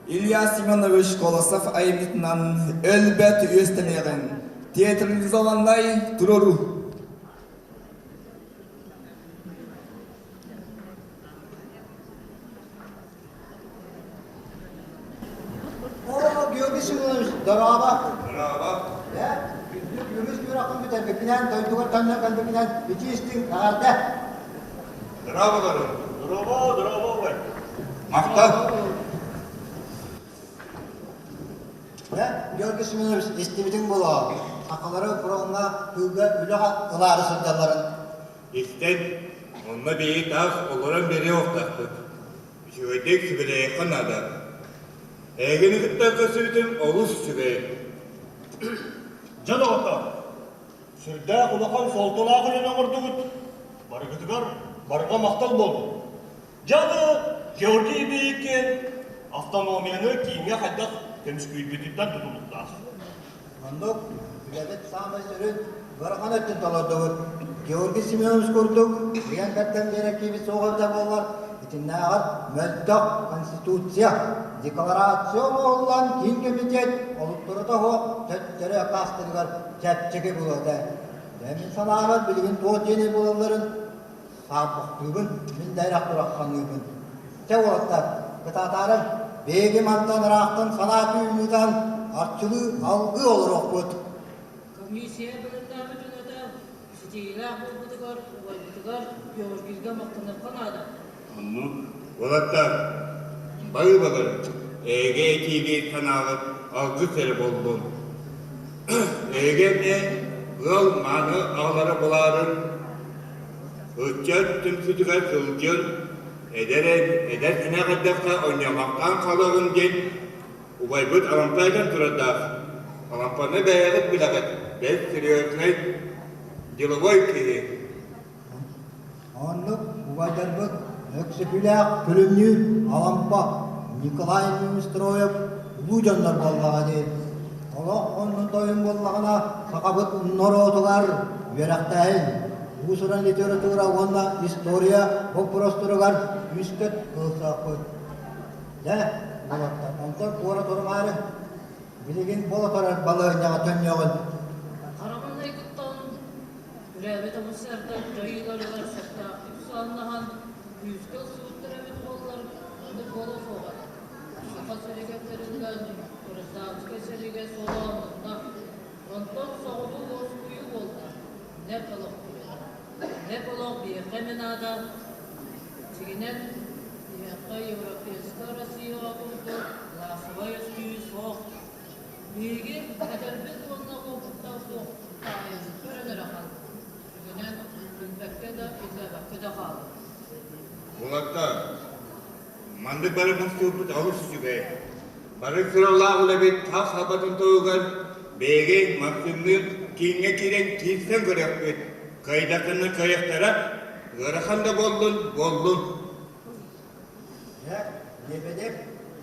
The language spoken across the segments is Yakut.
Илья Семенович Колосов айымньытынан өлбөт үөстэниэҕин театрализованнай туруоруу. О, Георгий Семенович, дорообо! Дорообо! Ээ, үрдүк үгүс үөрэххин бүтэрбиккинэн, дойдугар төннөн кэлбиккинэн итии истиҥ эҕэрдэ! Дорооболорун! Дорообо, дорообо, убай! Махтал! Ээ, Георгий Семенович, истибитиҥ буолуо, сахалары фроҥҥа тыылга үлэҕэ ылаары сылдьалларын. Истэн, онно биһиги таас олорон биэриэ уохтаахпыт. Үчүгэйдик сүбэлэһиэххэ наада. Эһигини кытта көрсүбүтүм олус үчүгэй. Дьэ, доҕоттоор, сүрдээх улахан суолталаах үлэни оҥордугут. Барыгытыгар барҕа махтал буоллун. Дьэ, аны Георгий Ильич автономияны кииҥҥэ хайдах көмүскүүрбүтүттэн тутулуктаах. Оннук үлэбит саамай сүрүн ыарахан өттүн толордубут. Георгий Семенович курдук ыйан-кэрдэн биэрэр киһибит суох эбитэ буоллар, итиннээҕэр мөлтөх Конституция, декларация оҥоһуллан киин кэмитиэт олуктурата суох төттөрү аккаастыырыгар чэпчэки буолуо этэ. Дьэ, мин санаабар, билигин туох диэни булалларын Саарбахтыыбын, мин да эрэх турахханыыбын. Чэ уолаттар, кытаатаарыҥ, биһиги мантан ыраахтан санаа түүнүтэн арчылыы алгыы олоруохпут. Комиссия бэлэмнээбит үлэтэ ситиһиилээх буолбутугар, убайбытыгар Георгийга махтаныахха наада. Оннук. Уолаттар, бары-бары эйгэ этииги санааҕыт алгыс эрэ буоллун. Эйгэ эмиэ ыал мааны аҕалара булаарын Ыччат түмсүүтүгэр сылдьан, эдэр эдэр сэнэх эрдэххэ онньоомохтоон хаалыаҕын диэн убайбыт Алампа этэн турардаах. Алампаны бэйэҕит билэҕит, бэрт серьезнай, деловой киһи. Оннук убайдарбыт Өксөкүлээх Күлүмнүүр Алампа Николай Неустроев улуу дьоннор буоллаҕа дии. Олох оннун тойон буоллаҕына сахабыт норуотугар үөрэхтээһин, уус-уран литература уонна история боппуруостарыгар күүскэ ылсыахпыт. Дьэ, уолаттар, онтон туора турумаары, билигин буола турар балаһыанньаҕа төннүөҕүн. Хараҕын Үлээбит офицердар дьайыыларыгар сөптөөхтүк сыаннаһан, күүскэ ылсыбыттар эбит буоллар, маннык буолуо суоҕа. Саха сиригэр тэриллэн, гражданскай сэриигэ суолааннанна. Онтон соҕуруу уоскуйуу буолла. Нэп олох түһэр. Нэп олох биһиэхэ эмэ наада. Дьиҥинэн, биһиэхэ европейскай Россияҕа курдук классовай өстүйүү суох. Биһиги эдэрбит уонна уопуттаах суох таайын көрөн эрэ хаалбыт. Сүгүнэн билбэккэ да, өйдөөбөккө да хаалбыт. Уолаттар, маннык бары мустуурбут олус үчүгэй. Бары сыралаах үлэбит тас хабатын туһугар биһиги Максимныын кииҥҥэ киирэн киирсэн көрүөхпүт. Кыайдаххына кыайыахтара, ыарахан да буоллун, буоллун. Дьэ, Лебедев,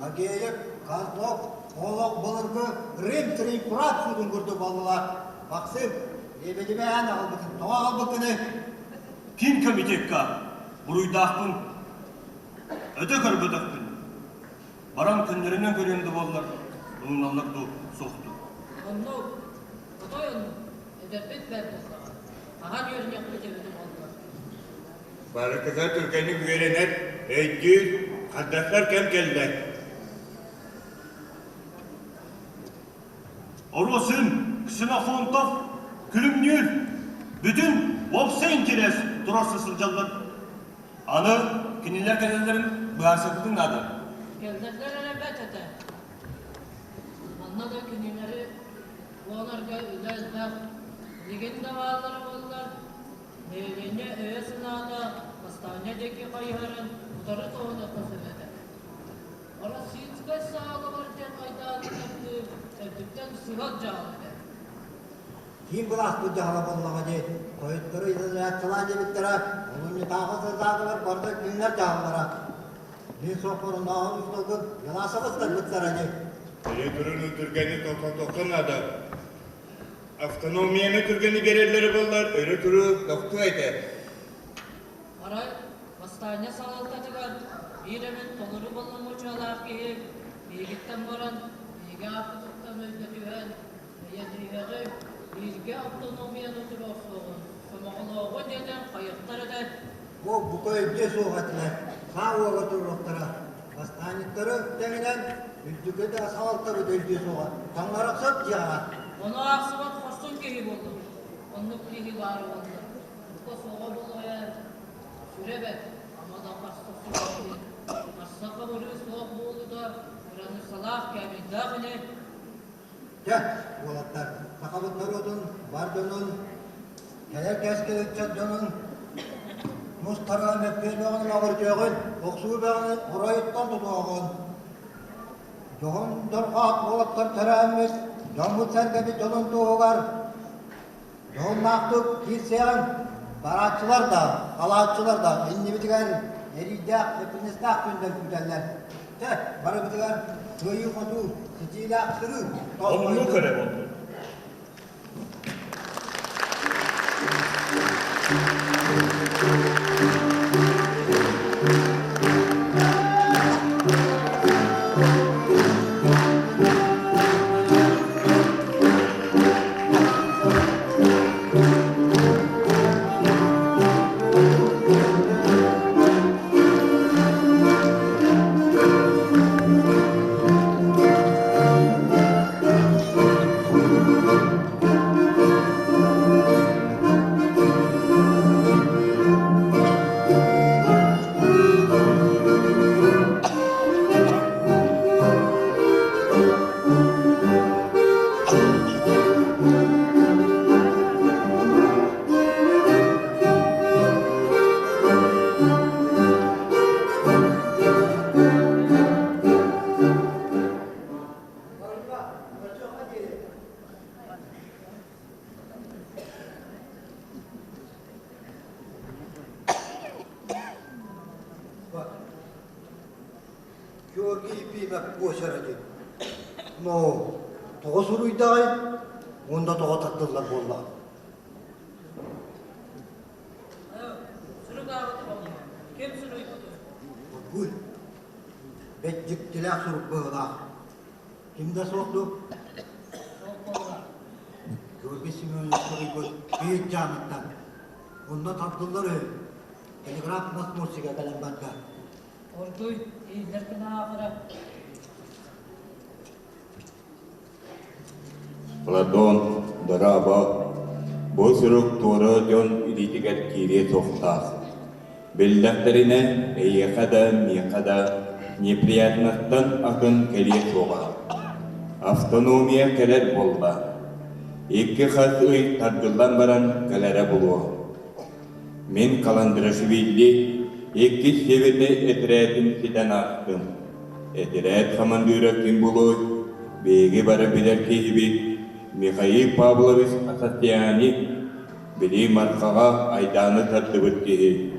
Агеев, Козлов олох былыргы Рим триумфират суутун курдук буоллулар. Максим, Лебедеви эн аҕалбытын тоҕо аҕалбыккыный? Ким комитекка буруйдаахпын өтө көрбөтөхпүн. Баран көннөрүнэн көрүөм да буоллар, ылыналлар дуу, суох дуу. Оннук, отой оннук, эдэрбит бэрт буоллаҕа. Хаһан үөрэниэхпит эбитэ буолла. Барытыгар түргэнник үөрэнэр, өйдүүр, хардастар кэм кэллэ. Оруосун Ксенофонтов күлүмнүүр бүтүн уопсай интерес туруорса сылдьаллар. Аны кинилэр кэлэллэрин быһаарсарбытын наада. Кэллэллэр эрэ бэрт этэ. Манна да кинилэри уонарга үлэ элбэх. Билигин да бааллара буоллар, Нэһилиэнньэ өйө-санаата бастаанньа диэки хайыһарын утары тоһунуохха сөп этэ. Российскай саалабар диэн айдааны тардыы төрдүттэн сыһыат дьаһал этэ. Киин былааспыт дьаһала буоллаҕа дии, хойуттору изоляциялаан диэбиттэрэ, олунньутааҕы сыллаатылар барыта кинилэр дьаһаллара. Мин суоппарынааҕы учууталгын Еласовы дии. Өрө турууну түргэнник тохтотуохха наада. Автономияны түргэни биэрэллэрэ буоллар, өрө туруу тохтуо этэ. Арай, бастаанньа салалтатыгар биир эмит толору боломуочуйалаах киһи биһигиттэн этэн баран, биһиги ааппытыттан өйдөтүһэн, эйэлиһэҕи, бииргэ автономияны туруорсуоҕун, сомоҕолооҕу диэтэн хайыахтар этэ. Бу бука өйдүө суох этилэр, саа уола туруохтара. Бастаанньыттары тэҥинэн үрдүкү да салалтабыт өйдүө суоҕа. Таҥнарахсыт дьиэҕэ. Ону аахсыбат хорсун киһи буоллум. Оннук киһи баар буолла. Бука суоҕа буолуо ээ. Сүрэ бэрт, ама да харса суох киһи. Харса хабырыы суох буолуута кыраныыссалаах кээмэйдээх ини. Дьэ, уолаттар, сахабыт норуотун бар дьонун, кэлэр кэскил ыччат дьонун мустарга мөккүөн бөҕөнү мөҕүрүтүөҕүн, охсуу бөҕөнү оройуттан тутуоҕун. Дьоһун дорҕоот уолаттар төрөөммүт, дьоммут-сэргэбит дьонун туһугар дьоһуннаахтык киирсиэҕиҥ, барааччылар да, халааччылар да иннибитигэр эриирдээх, эппиэтинэстээх күннэр күүтэллэр. Чэ, барыбытыгар кыайыы-хотуу, ситиилээх сырыы Оннук эрэ буоллун. Георгий Ефимов буочара диэн. Но тоҕо суруйдаҕай уонна тоҕо тардыллар буоллаҕа? Сурук ааҕыта буолла. Ким суруйбутуй? Оргуй. Бэт дьиктилээх сурук быһыылаах. Ким да суох дуу? Суох буолла. Георгий Семенович суруйбут биир дьаамыттан. Онно тардыллар үһү. Телеграф насморсига кэлэн барда. Оргуй, иһиллэр гына ааҕара. Платон, дорообо! Бу сурук туора дьон илиитигэр киириэ суохтаах. Биллэхтэринэ, эйиэхэ да, миэхэ да неприятностан атын кэлиэ суоҕа. Автономия кэлэр буолла. Икки хас ый тардыллан баран кэлэрэ булуо. Мин Каландрашвили иккис севернэй этэрээтин ситэн аастым. Этэрээт хамандыыра ким буолуой? Биһиги бары билэр киһибит Михаил Павлович Асатиани, били Мархаҕа айдааны тардыбыт киһи.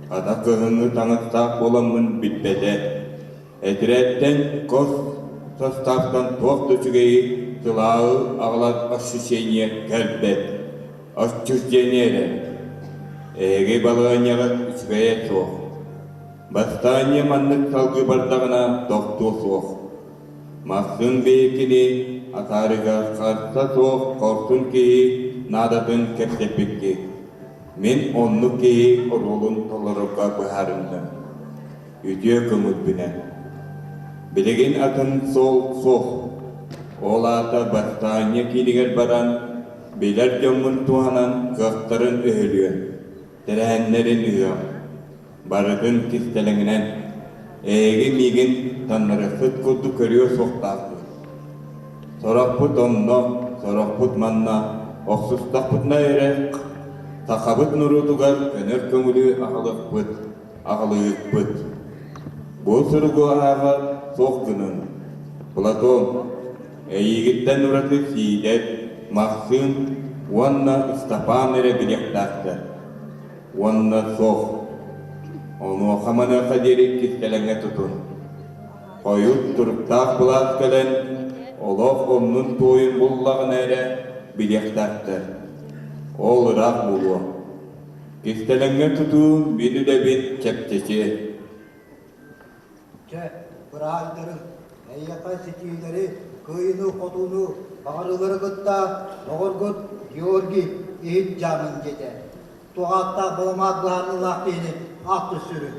Хата кыһыҥҥы таҥастаах буоламмын билбэтэ. Этэрээттэн кос састааптан туох да үчүгэйи сылааһы аҕалар ощущение кэлбэт. Отчуждение эрэ. Эһиги балаһыанньаҕыт үчүгэйэ суох. Бастаанньа маннык салгыы бардаҕына тохтуо суох. Махсым биһиккини атаарыга харса суох хорсун киһи наадатын кэпсэппиккит. Мин оннук киһи оруолун толорорго быһаарынным. Үтүө көҥүлбүнэн. Билигин атын суол суох. Ол аата бастаанньа киинигэр баран, билэр дьоммун туһанан кыахтарын өһүлүөм, тэрээһиннэрин ыһыам. Барытын кистэлэҥинэн, эһиги миигин таннарыаххыт курдук көрүө суохтаахпыт. Сорохпут онно, сорохпут манна охсустахпытына эрэ сахабыт норуотугар көнөр көҥүлү аҕалыахпыт, аҕалыыппыт. Бу суругу ааҕа суох гынын. Платон, эйиигиттэн ураты Сиидэр, Махсыым уонна Ыстапаан эрэ билиэхтээхтэр. Уонна суох. Онуоха-маныаха диэри кистэлэҥҥэ тутун. Хойут туруктаах былаас кэлэн, олох оннун туойун буллаҕына эрэ билиэхтээхтэр. Ол ыраах буолуо. Кистэлэҥҥэ тутуу мин үлэбин чэпчэки. Чэ, быраайдарыҥ. Эйиэхэ ситиилэри, кыайыыны-хотууну баҕарыылары кытта доҕоргут Георгий иһит дьаамын диэтэ. Туох ааттаах баламаат быһаарыылаах киһини ааттыы сүрүн.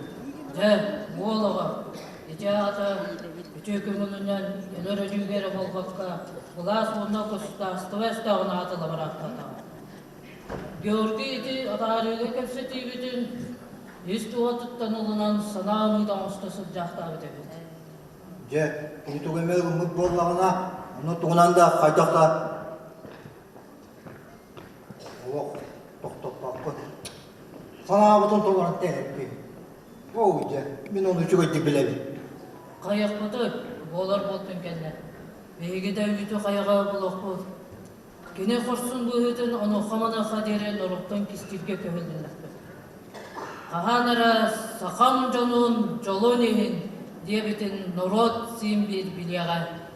Дьэ, уол оҕо, ити аата үтүө көҥүлүнэн өлөр өлүүгэ эрэ буолбакка, былаас уонна государство өстөөҕүн аатыла бараахтаатаҕа. Георгий ити атаарыыга кэпсэтиибитин ис дууһатыттан ылынан санаа ымыыта оҥосто сылдьаахтаабыт эбит. Дьэ, кини тугу эмэ ылыммыт буоллаҕына, ону тугунан да хайдах да олох тохтоппоккун. Санаабытын толорон тэһэрбин. Оо, дьэ, мин ону үчүгэйдик билэбин. Хайахпыты буолар буолтун кэннэ. Биһиги да үүтү хайаҕа булуохпут. Кини хорсун быһыытын онуоха-маныаха диэри норуоттан кистииргэ көһүллүннэхпит. Хаһан эрэ сахам дьонун дьолун иһин диэбитин норуот син биир билиэҕэ.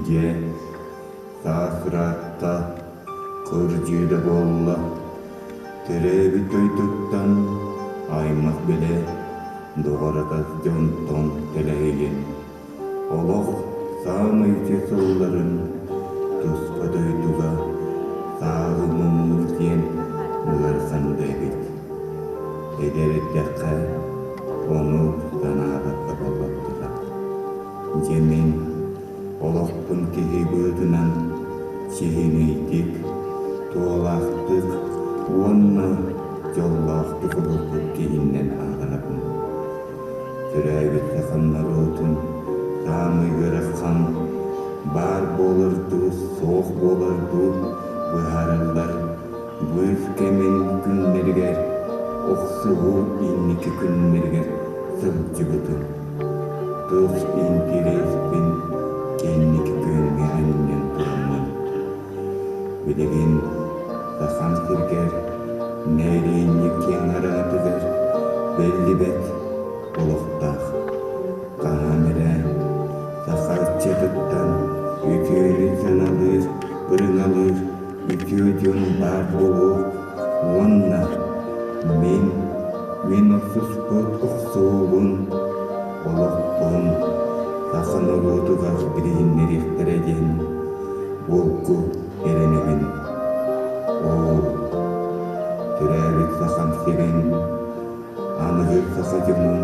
Дьэ, саас ыраатта, кырдьыы да буолла, төрөөбүт дойдуттан аймах билэ, доҕор-атас дьонтон тэлэһийэн, олох саамай үтүө сылларын туспа дойдуга сааҕы муҥнуур диэн ыарахан да эбит. Эдэр эрдэххэ ону санаабакка буолбаттара. Дьэ мин олохпун киһи быһыытынан сиһилиитик, туолаахтык уонна дьоллоохтук олорбут киһиннэн ааҕынабын. Төрөөбүт сахам норуотун саамай ыарахан баар буолар дуу, суох буолар дуу быһаарыллар быыс кэмин күннэригэр охсуһуу инники күннэригэр сылдьыбытым. Тус интириэспин кэнники күөҥҥэ анньан тураммын, билигин Сахам сиригэр нэһилиэнньэ киэҥ араҥатыгар биллибэт олохтоох. Хаһан эрэ саха ыччатыттан үтүөнү саналыыр, ырыҥалыыр үтүө дьон баар буолуо уонна мин, мин охсуспут охсуубун, олохпун саха норуотугар билиһиннэриэхтэрэ диэн булку эрэнэбин. Оо, төрөөбүт сахам сирин аныгы саха дьонун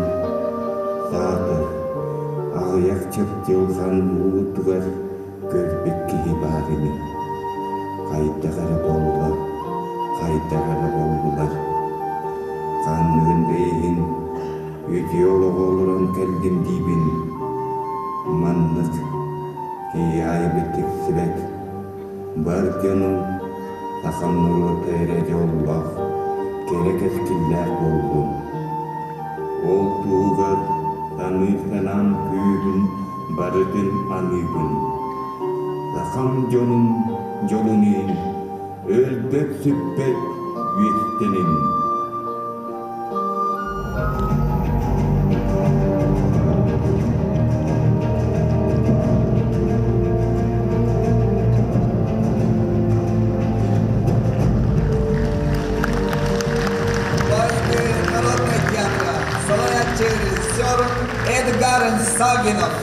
саатар аҕыйах чыпчылҕан уутугар көрбүт киһи баар ини. Хайдах эрэ буолла, хайдах эрэ буоллулар. Ханныгын да иһин үтүө олоҕу олорон кэллим диибин. Маннык киһи аайы тиксибэт. Бар дьонум сахам норуота эрэ дьоллоох, кэрэ кэскиллээх буоллун. Ол туһугар саныыр санаам күүһүн барытын аныыбын. Сахам дьонун дьолун иһин өлбөт-сүппэт үөстэнин. Дойду народнай театра салайааччы режиссер Эдгар Савинов.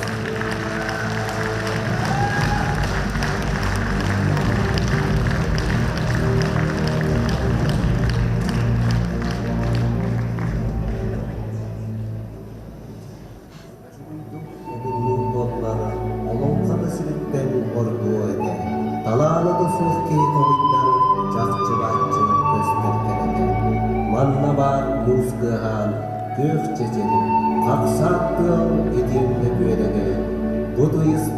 Одуннуур буоллар, олоҥхо да сириттэн ордуо этэ. Талаана да суох киһи хоруйдар чахчы-бааччы көстөр кэрэтэ. Манна баар муус кыаһаан, күөх чэчир, хахсаат тыал итиэннэ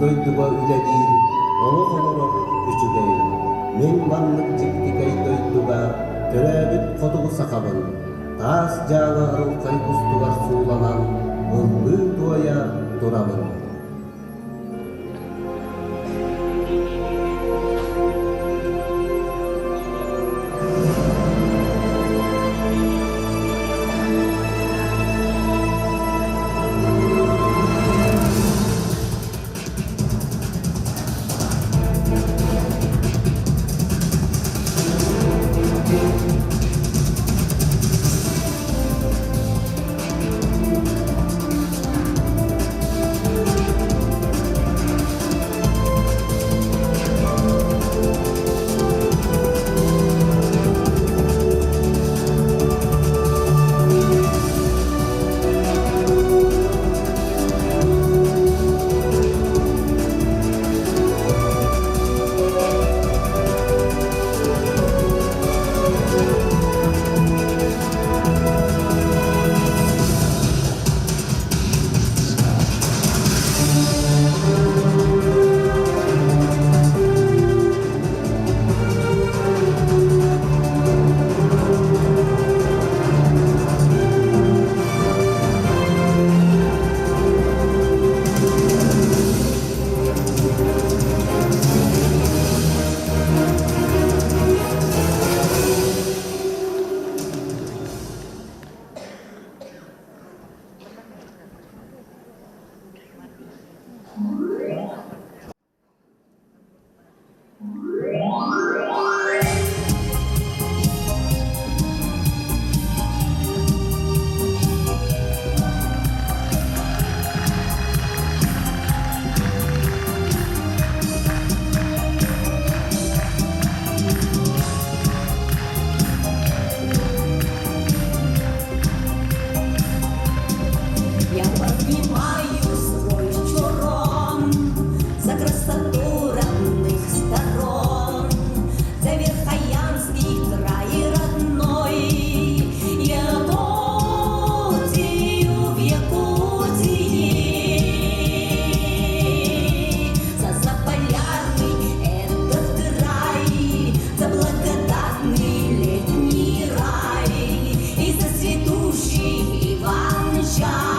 дойдуга үлэлиир, олох олорор үчүгэй. Мин маннык дьиктикэй дойдуга төрөөбүт хотугу сахабын, таас дьааҥы арылхай устугар сууланан, ыллыы-туойа турабын. Я поднимаю свой чурон за красоту родных сторон, за Верхоянский край родной, Якутию в Якутии, за заполярный этот край, за благодатный летний рай и за цветущий Иван-чай.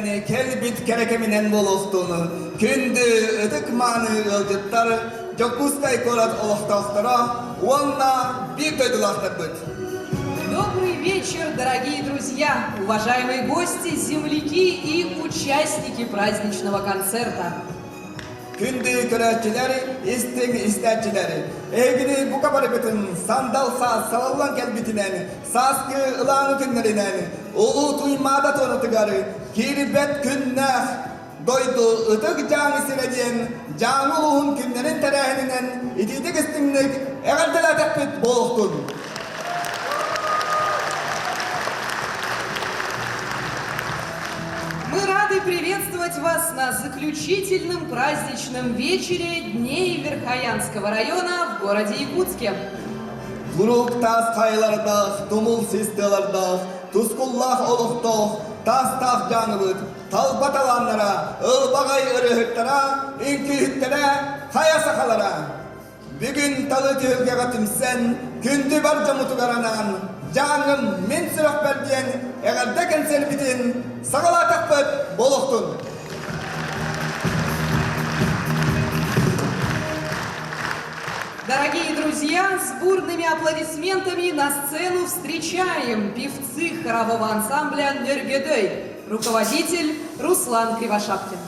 күнүнэн, кэлбит кэрэ кэминэн буолуохтун, күндү ытык-мааны ыалдьыттар, Дьокуускай куорат олохтоохторо уонна биир дойдулаахтарбыт. Добрый вечер, дорогие друзья, уважаемые гости, земляки и участники праздничного концерта. Күндү көрөөччүлэр, истиҥ истээччилэр, эһигини бука барыгытын сандал саас салаллан кэлбитинэн, сааскы ылааҥы күннэринэн, Улуу Туймаада туонатыгар киирбэт күннээх дойду ытык Дьааҥы сирэ диэн Дьааҥы улууһун күннэрин тэрээһининэн итиитик истиҥник эҕэрдэлээтэхпит буолуохтун! Мы рады приветствовать вас на заключительном праздничном вечере Дней Верхоянского района в городе Якутске. Куруук таас хайалардаах, тумул сис тыалардаах, тускуллаах олохтоох, таастаах дьааҥыбыт, талба талааннара, ылбаҕай ырыаһыттара, үҥкүүһүттэрэ, хайа сахалара. Бүгүн талы түһүлгэҕэ түмсэн, күндү бар дьоммутугар анаан, Дьааҥым мин сүрэхпэр диэн эҕэрдэ кэнсиэрбитин саҕалаатахпыт буолуохтун! Дорогие друзья, с бурными аплодисментами на сцену встречаем певцы хорового ансамбля «Нергедей», руководитель Руслан Кривошапкин.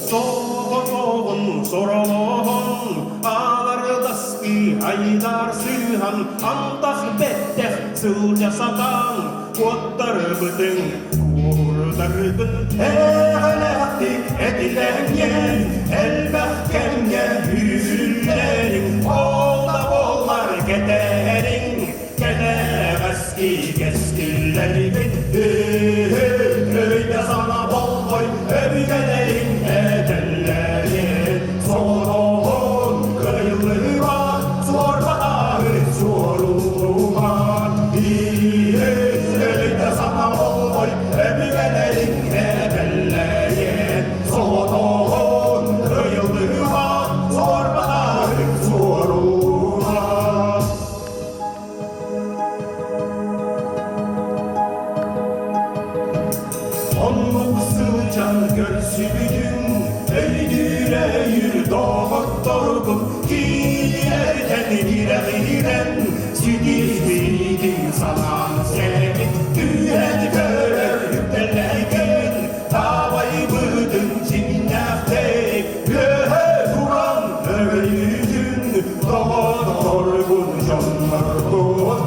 Соҕотоҕун соролоһон, аалардастыы айдар сыыһан, антах бэттэх сылдьа сатаан, куоттарбытыҥ, куурдаргын эҕэлээхтик этилэҥҥин, элбэх кэмҥэ үүрүллэриҥ, ол да буоллар кэтэриҥ, кэнэҕэски кэскиллэргин өйдө сана болҕой өбүгэлэриҥ этэллэрин соҕотоҕун кыайыллыбат суорбатааҕы суоруллубат өйдө сана болҕой өбүгэлэриҥ этэллэрин соҕотоҕун кыайыллыбат суорбатааҕы суоруллубат. Оннук сылдьан көрсүбүтүҥ, өйдүүр өйүр доҕотторгун, киирэртэн кирэҕирэн, ситиһиитин санаан сэргин, түһэн көрөр үктэллээгин, таабайбытын дьиҥнээхтик, үөһэ туран өрөйүүтүн, доҕотторгун дьонноргун,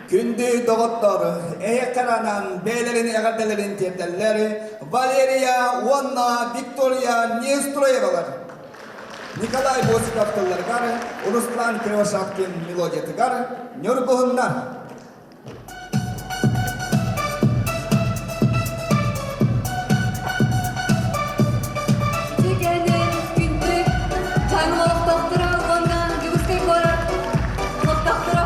Күндү доҕоттор, эһиэхэ анаан бэйэлэрин эҕэрдэлэрин тиэрдэллэр Валерия уонна Виктория Неустроевалар. Николай Босиков тылларыгар, Руслан Кривошапкин мелодиятыгар Ньургуһуннар. Ити күндү дьаҥыл олохтоохторо уонна Дьокуускай куорат олохтоохторо.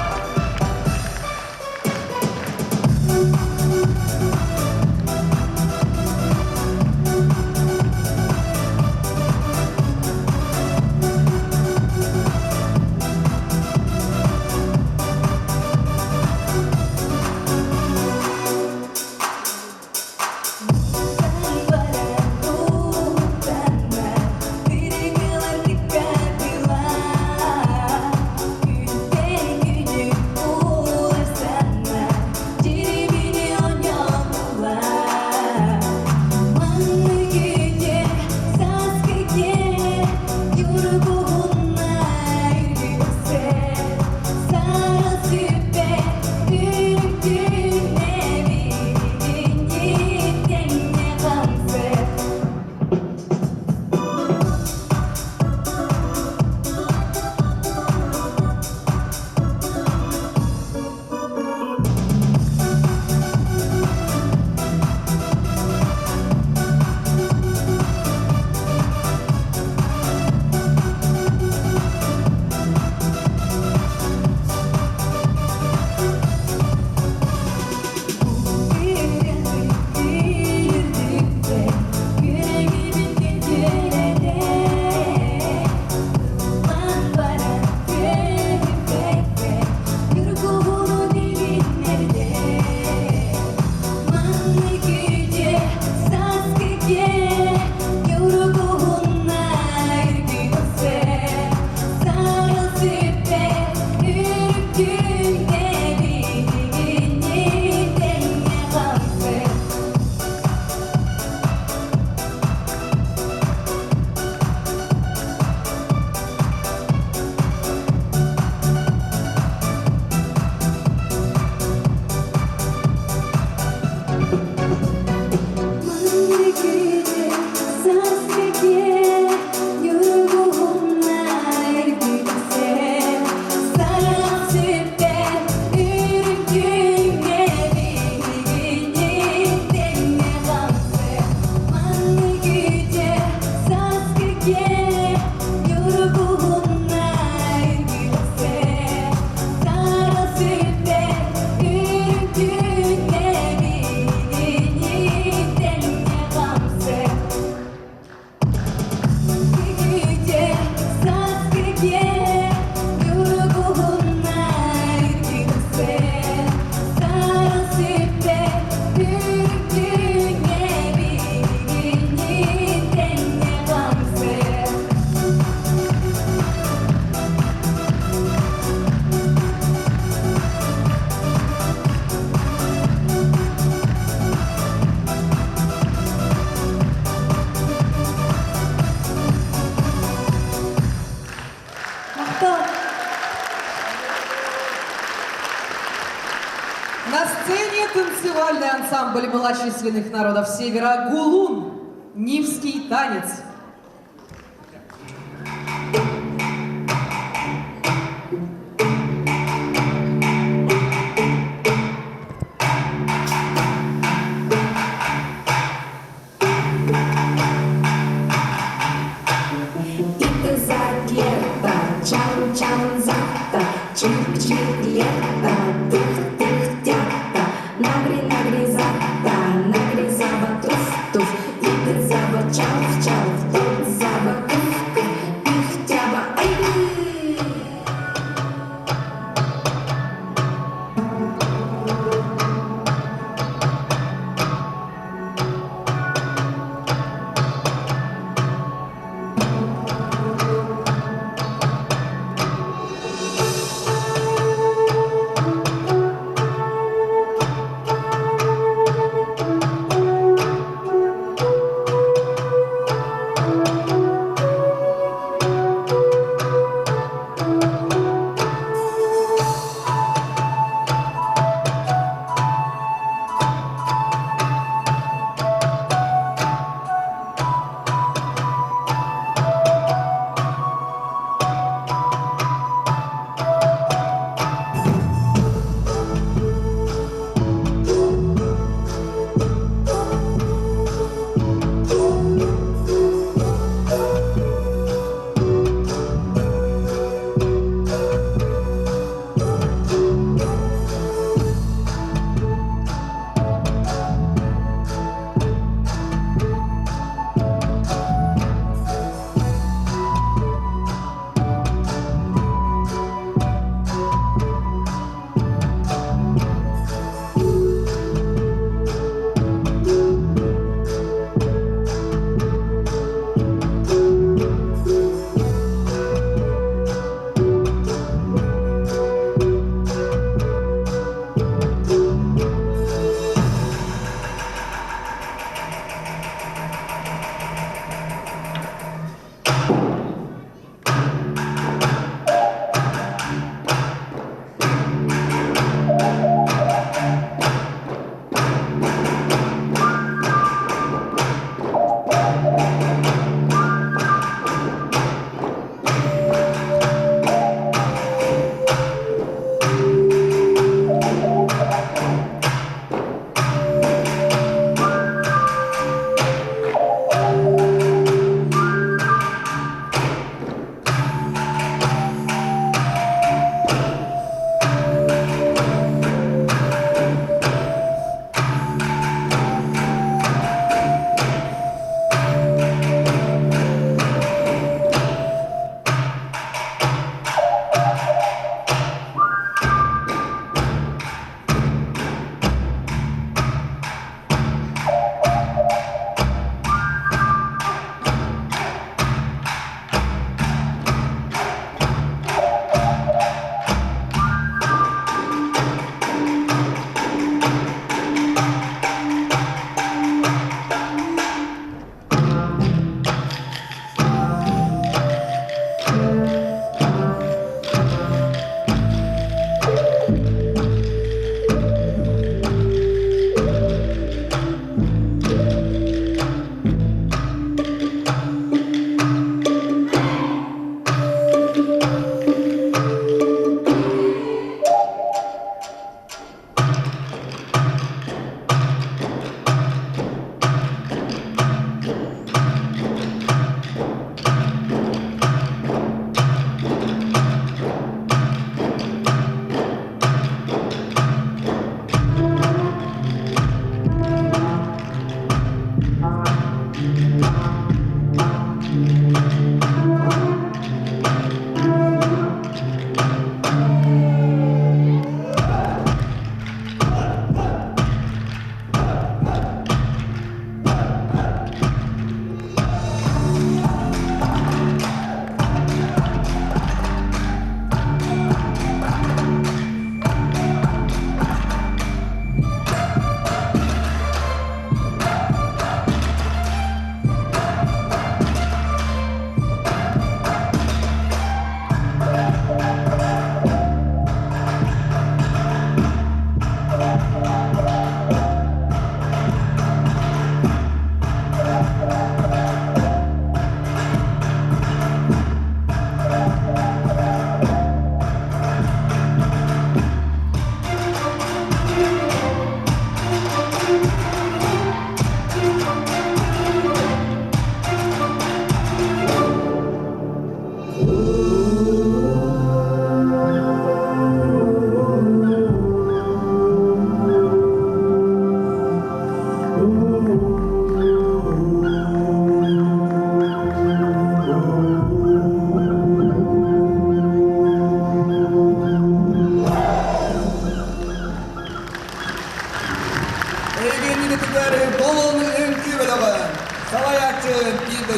На сцене танцевальный ансамбль малочисленных народов Севера «Гулун» Нивский танец.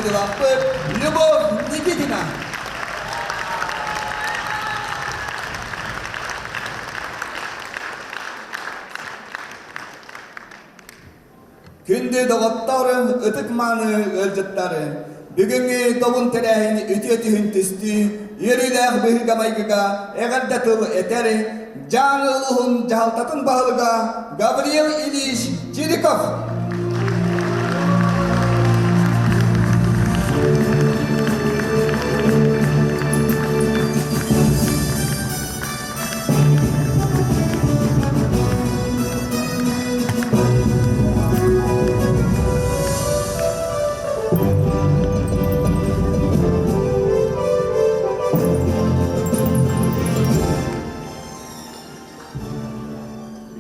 дойдулаахпыт Любовь Никитина. Күндү доҕоттор, ытык-мааны ыалдьыттар, бүгүҥҥү добун тэрээһин үтүө түһүн түстүү, үөрүүлээх быһыыга-майгыга эҕэрдэ тыл этэр Дьааҥы улууһун дьаһалтатын баһылыга Гавриил Ильич Чириков.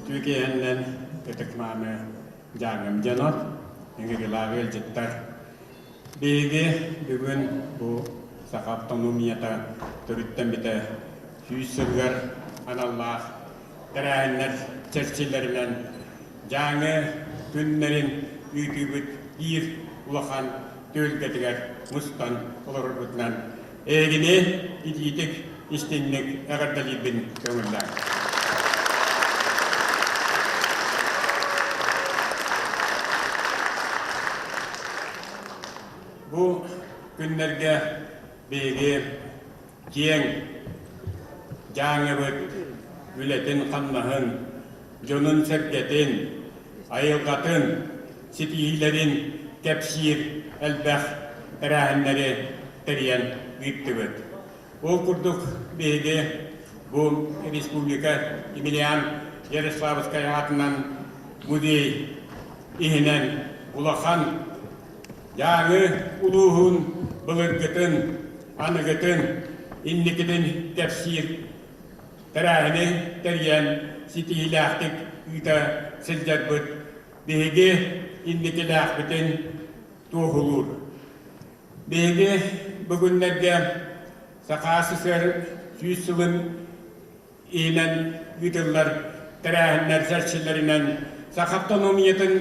Үтүө киэһэннэн ытык-мааны Дьааҥым дьоно, ыҥырыылаах ыалдьыттар. Биһиги бүгүн бу саха автономията төрүттэммитэ 100 сылыгар аналлаах тэрээһиннэр чэрчилэринэн Дьааҥы күннэрин ыытыыбыт биир улахан түһүлгэтигэр мустан олорорбутунан эһигини итиитик истиҥник эҕэрдэлиирбин көҥүллээҥ. Бу күннэргэ биһиги киэҥ Дьааҥыбыт үлэтин-хамнаһын, дьонун-сэргэтин, айылҕатын ситиһиилэрин кэпсиир элбэх тэрээһиннэри тэрийэн ыыттыбыт. Ол курдук биһиги бу республика Емельян Ярославскай аатынан музей иһинэн улахан Дьааҥы улууһун былыргытын, аныгытын, инникитин кэпсиир тэрээһини тэрийэн ситиһиилээхтик ыыта сылдьарбыт биһиги инникилээхпитин туоһулуур. Биһиги бүгүннэргэ Саха СССР 100 сылын иһинэн ыытыллар тэрээһиннэр чэрчилэринэн саха автономиятын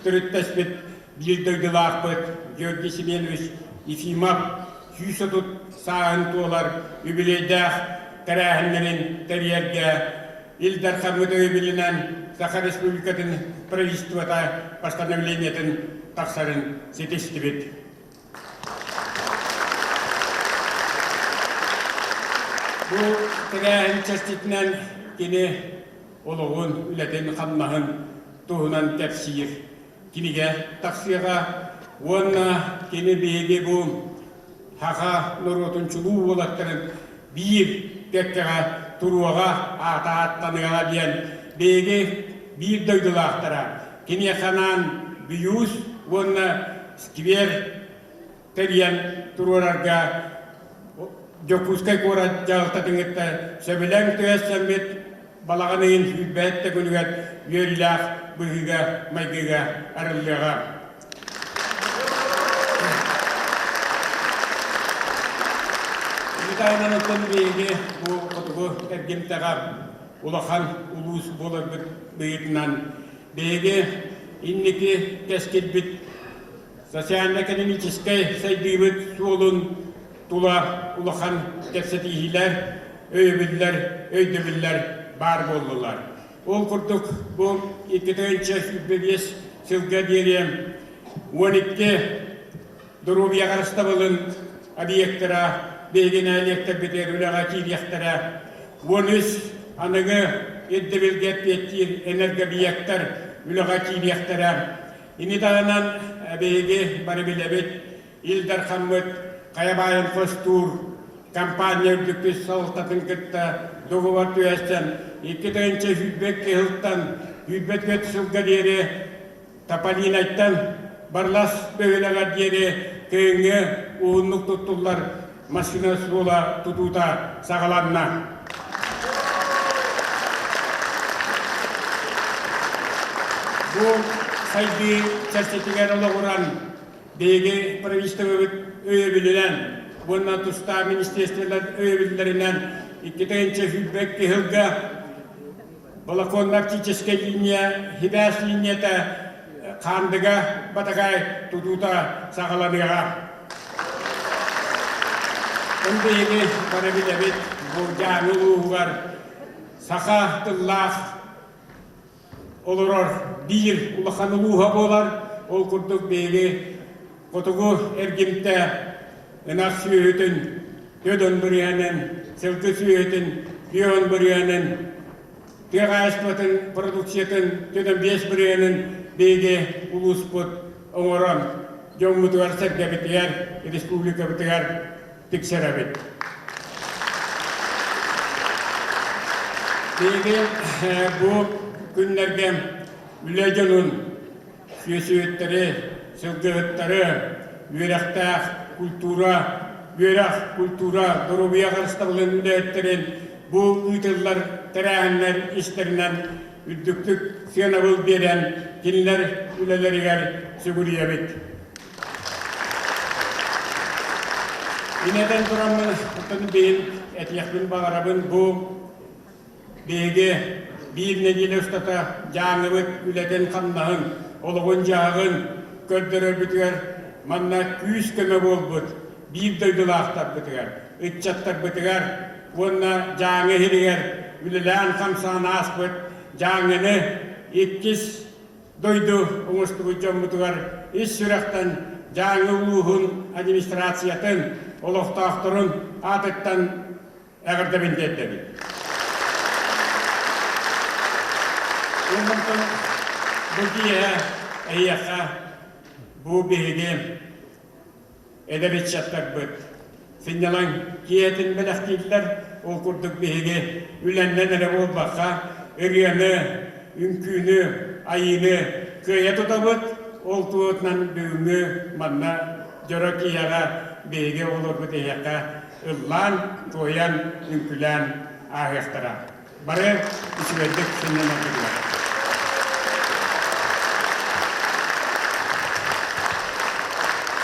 төрүттэспит биир дойдулаахпыт Георгий Семенович Ефимов 130 сааһын туолар үбүлүөйдээх тэрээһиннэрин тэрийэргэ Ил Дархаммыт өйөбүлүнэн Саха Республикатын правительствота постановлениетын тахсарын ситистибит. Бу тэрээһин чэрчитинэн кини олоҕун, үлэтин-хамнаһын туһунан кэпсиир кинигэ тахсыаҕа уонна кини биһиги бу саха норуотун чулуу уолаттарын биир кэккэҕэ туруоҕа, аата ааттаныаҕа диэн биһиги биир дойдулаахтара киниэхэ анаан Бүйуус уонна сквер тэрийэн туруорарга Дьокуускай куорат дьаһалтатын кытта сөбүлэҥ түһэссэммит балаҕан ыйын сүүрбэһит күнүгэр үөрүүлээх быһыыга-майгыга арыллыаҕа. Италиянан оттон биһиги бу хотугу эргимтэҕэ улахан улуус буоларбыт быһыытынан биһиги инники кэскилбит социально-экономическай сайдыыбыт суолун тула улахан кэпсэтиһиилэр, өйөбүллэр, өйдөбүллэр баар буоллулар. Ол курдук бу 2025 сылга диэри 12 доруобуйа харыстабылын объектара биһиги нэһилиэктэрбитигэр үлэҕэ киириэхтэрэ. 13 аныгы ирдэбилгэ эппиэттиир энергообъектар үлэҕэ киириэхтэрэ. Ини таһынан биһиги бары билэбит, Ил Дархаммыт хайа баайын хостуур компания үрдүкү салалтатын кытта договор түһэрсэн 2022 сылтан 24 сылга диэри Тополинайтан Барлас бөһүөлэгэр диэри кыһыҥҥы уһуннук туттуллар массыына суола тутуута саҕаланна. Бу сайдыы чэрчитигэр олоҕуран биһиги правительствобыт өйөбүлүнэн уонна тустаах министерстволар өйөбүллэринэн 2022 сылга волоконно-оптическай линия, сибээс линията Хаандыга Батагай тутуута саҕаланыаҕа. Биһиги бары билэбит, бу Дьааҥы улууһугар саха тыллаах олорор биир улахан улууһа буолар. Ол курдук биһиги хотугу эргимтэ ынах сүөһүтүн төдөн бырыһанан, сылгы сүөһүтүн түөн бырыһанан, тыа хаһаайыстыбатын продукциятын төдөн биэс бырыһанын биһиги улууспут оҥорон дьоммутугар-сэргэбитигэр, республикабытыгар тиксэрэбит. Биһиги бу күннэргэ үлэ дьонун, сүөсүһүттэри, сылгыһыттары, үөрэхтээх культура, үөрэх, культура, доруобуйа харыстабылын үлэһиттэрин бу ыытыллар тэрээһиннэр истэринэн үрдүктүк сыанабыл биэрэн кинилэр үлэлэригэр сүгүрүйэбит. Инэтэн тураммын, оттон бэйэм этиэхпин баҕарабын, бу биһиги биир нэдиэлэ устата Дьааҥыбыт үлэтин-хамнаһын, олоҕун-дьаһаҕын көрдөрөрбүтүгэр манна күүс-көмө буолбут биир дойдулаахтарбытыгар, ыччаттарбытыгар уонна Дьааҥы иһигэр үлэлээн-хамсаан ааспыт Дьааҥыны иккис дойду оҥостубут дьоммутугар ис сүрэхтэн Дьааҥы улууһун администрациятын, олохтоохторун аатыттан эҕэрдэбин тиэрдэбин. Онтон бу киэһэ эһиэхэ бу биһиги эдэр ыччаттарбыт сынньалаҥ киэһэтин бэлэхтииллэр. Ол курдук биһиги үлэннэн эрэ буолбакка, ырыаны, үҥкүүнү, айыыны кыайа тутабыт. Ол туһутунан бүгүҥҥү манна дьоро киэһэҕэ биһиги оҕолорбут эһиэхэ ыллаан, туойан, үҥкүүлээн ааһыахтара. Бары үчүгэйдик сынньанардылар.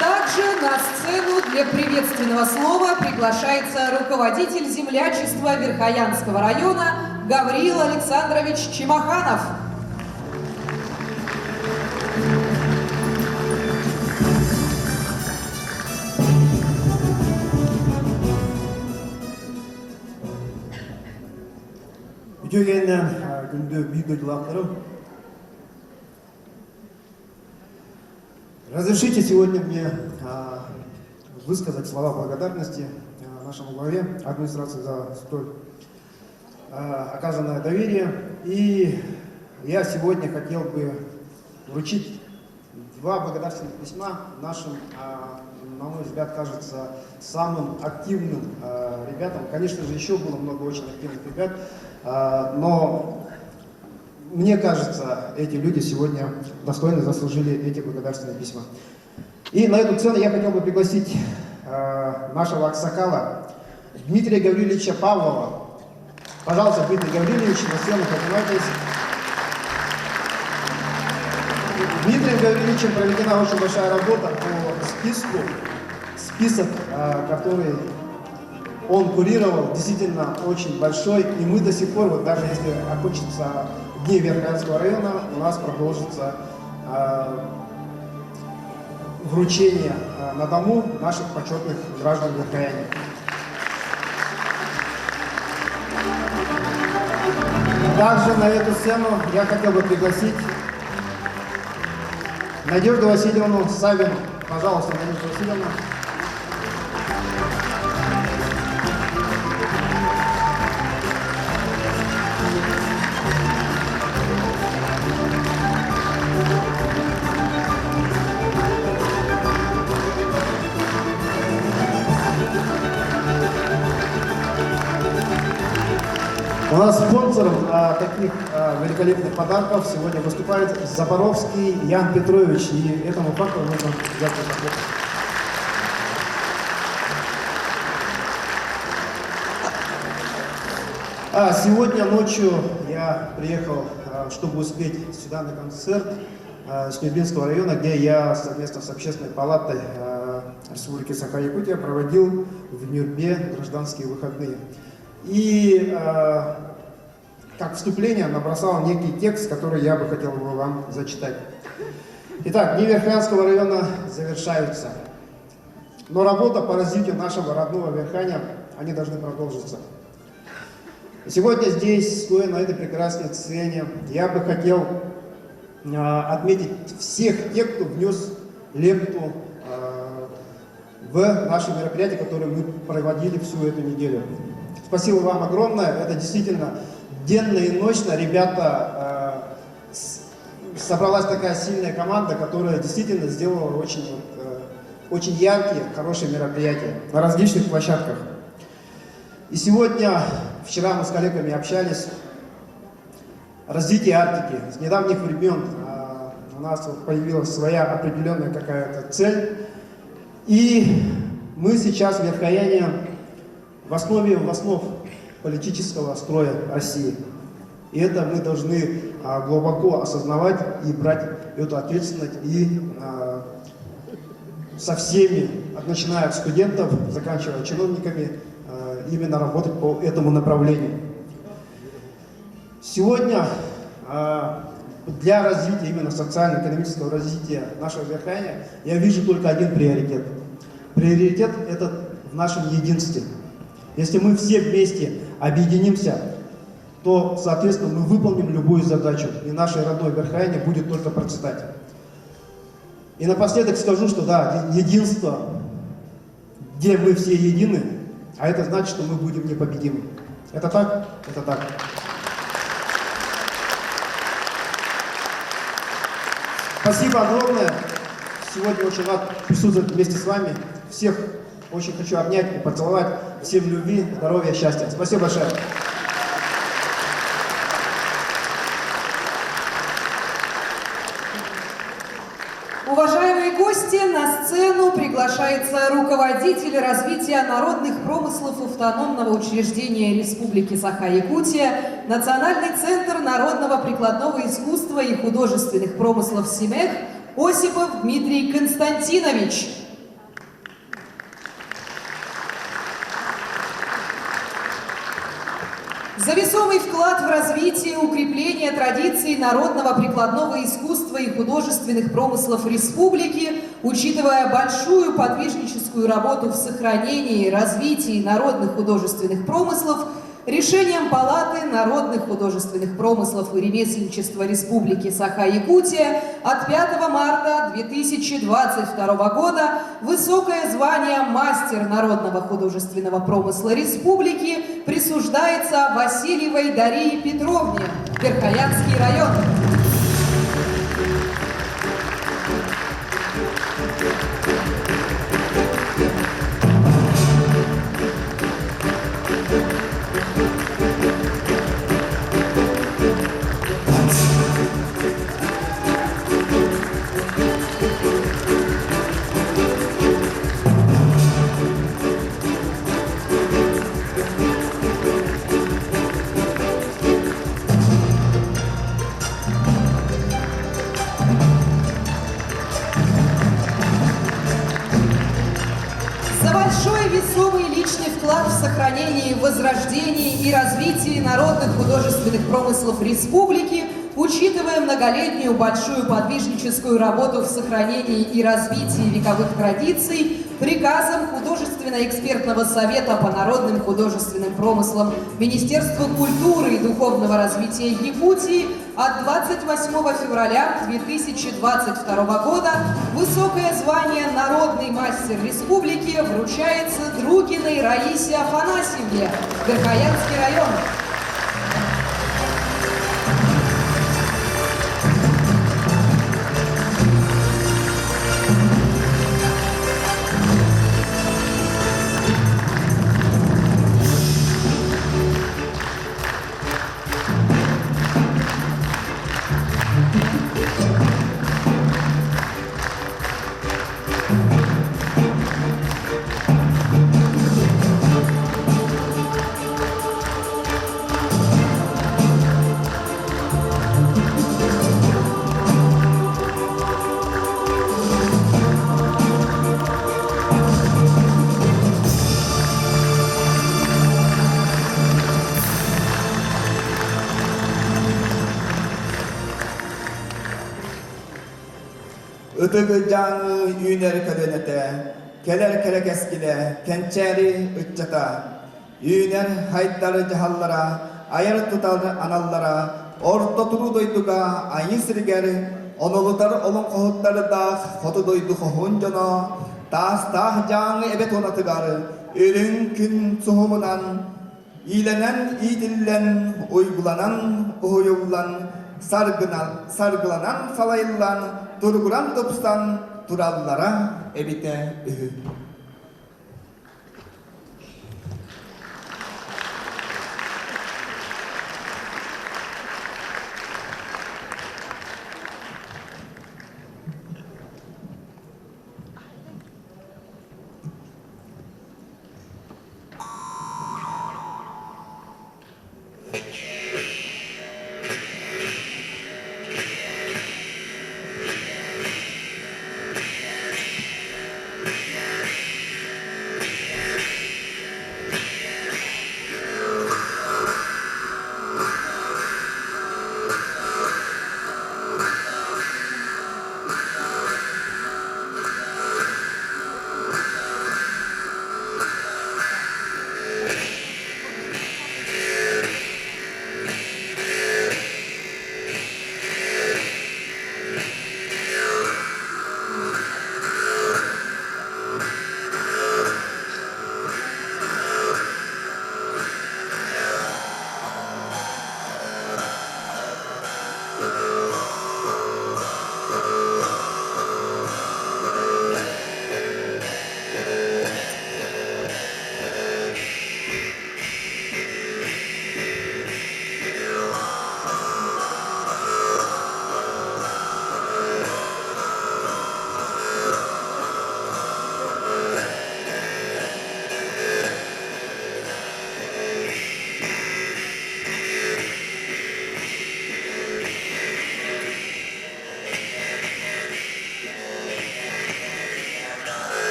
Также на сцену для приветственного слова приглашается руководитель землячества Верхоянского района Гавриил Александрович Чемаханов. Үтүө күндү биир дойдулаахтарым. Разрешите сегодня мне высказать слова благодарности нашему главе администрации за столь оказанное доверие. И я сегодня хотел бы вручить два благодарственных письма нашим, на мой взгляд, кажется, самым активным ребятам. Конечно же, еще было много очень активных ребят, но мне кажется, эти люди сегодня достойно заслужили эти благодарственные письма. И на эту цену я хотел бы пригласить нашего Аксакала Дмитрия Гавриловича Павлова. Пожалуйста, Дмитрий Гаврилович, на сцену поднимайтесь. Дмитрием Гавриловичем проведена очень большая работа по списку. Список, который он курировал, действительно очень большой. И мы до сих пор, вот даже если окончится дни Верхоянского района, у нас продолжится вручение на дому наших почетных граждан Верхояния. Также на эту сцену я хотел бы пригласить Надежду Васильевну Савину. Пожалуйста, Надежда Васильевна. У нас спонсором а, таких а, великолепных подарков сегодня выступает Запоровский Ян Петрович. И этому факту нужно взять похлопать. А, сегодня ночью я приехал, а, чтобы успеть сюда на концерт а, с Нюрбинского района, где я совместно с Общественной палатой а, Республики Саха-Якутия проводил в Нюрбе гражданские выходные. И как вступление набросал некий текст, который я бы хотел бы вам зачитать. Итак, дни Верхоянского района завершаются. Но работа по развитию нашего родного Верханя, они должны продолжиться. Сегодня здесь, стоя на этой прекрасной сцене, я бы хотел отметить всех тех, кто внес лепту в наше мероприятие, которое мы проводили всю эту неделю. Спасибо вам огромное. Это действительно денно и ночно ребята собралась такая сильная команда, которая действительно сделала очень, очень яркие, хорошие мероприятия на различных площадках. И сегодня, вчера мы с коллегами общались, развитие Арктики. С недавних времен у нас появилась своя определенная какая-то цель. И мы сейчас в Верхояне в основе в основ политического строя России. И это мы должны глубоко осознавать и брать эту ответственность и со всеми, начиная от студентов, заканчивая чиновниками, именно работать по этому направлению. Сегодня для развития, именно социально-экономического развития нашего Верхояния, я вижу только один приоритет. Приоритет – это в нашем единстве. Если мы все вместе объединимся, то, соответственно, мы выполним любую задачу, и наше родное Верхояние будет только процветать. И напоследок скажу, что да, единство, где мы все едины, а это значит, что мы будем непобедимы. Это так? Это так. Спасибо огромное. Сегодня очень рад присутствовать вместе с вами. Всех очень хочу обнять и поцеловать. Всем любви, здоровья, счастья. Спасибо большое. Уважаемые гости, на сцену приглашается руководитель развития народных промыслов автономного учреждения Республики Саха-Якутия, Национальный центр народного прикладного искусства и художественных промыслов СИМЕХ Осипов Дмитрий Константинович. За весомый вклад в развитие и укрепление традиций народного прикладного искусства и художественных промыслов республики, учитывая большую подвижническую работу в сохранении и развитии народных художественных промыслов, решением Палаты народных художественных промыслов и ремесленничества Республики Саха-Якутия от 5 марта 2022 года высокое звание мастер народного художественного промысла республики присуждается Васильевой Дарье Петровне, Верхоянский район. За большой весомый личный вклад в сохранении, возрождении и развитии народных художественных промыслов республики, учитывая многолетнюю большую подвижническую работу в сохранении и развитии вековых традиций, приказом Художественно-экспертного совета по народным художественным промыслам Министерства культуры и духовного развития Якутии от 28 февраля 2022 года высокое звание «Народный мастер республики» вручается Другиной Раисе Афанасьевне, Верхоянский район. Ытык Дьааҥы үүнэр көлүөнэтэ. кэлэр кэрэ кэскилэ, кэнчээри ыччата. Үүнэр хайдар дьаһаллара, айар-тутар аналлара орто туруу дойдуга айыы сиригэр онолутар олоҥхоһуттардаах хоту дойду хоһуун дьоно таастаах дьааҥы эбэ туонатыгар үрүҥ күн суһумунан иилэнэн иитиллэн уйгуланан уһуйуллан саргынан саргыланан салайыллан туругуран тупсан тураллара эбитэ үһү.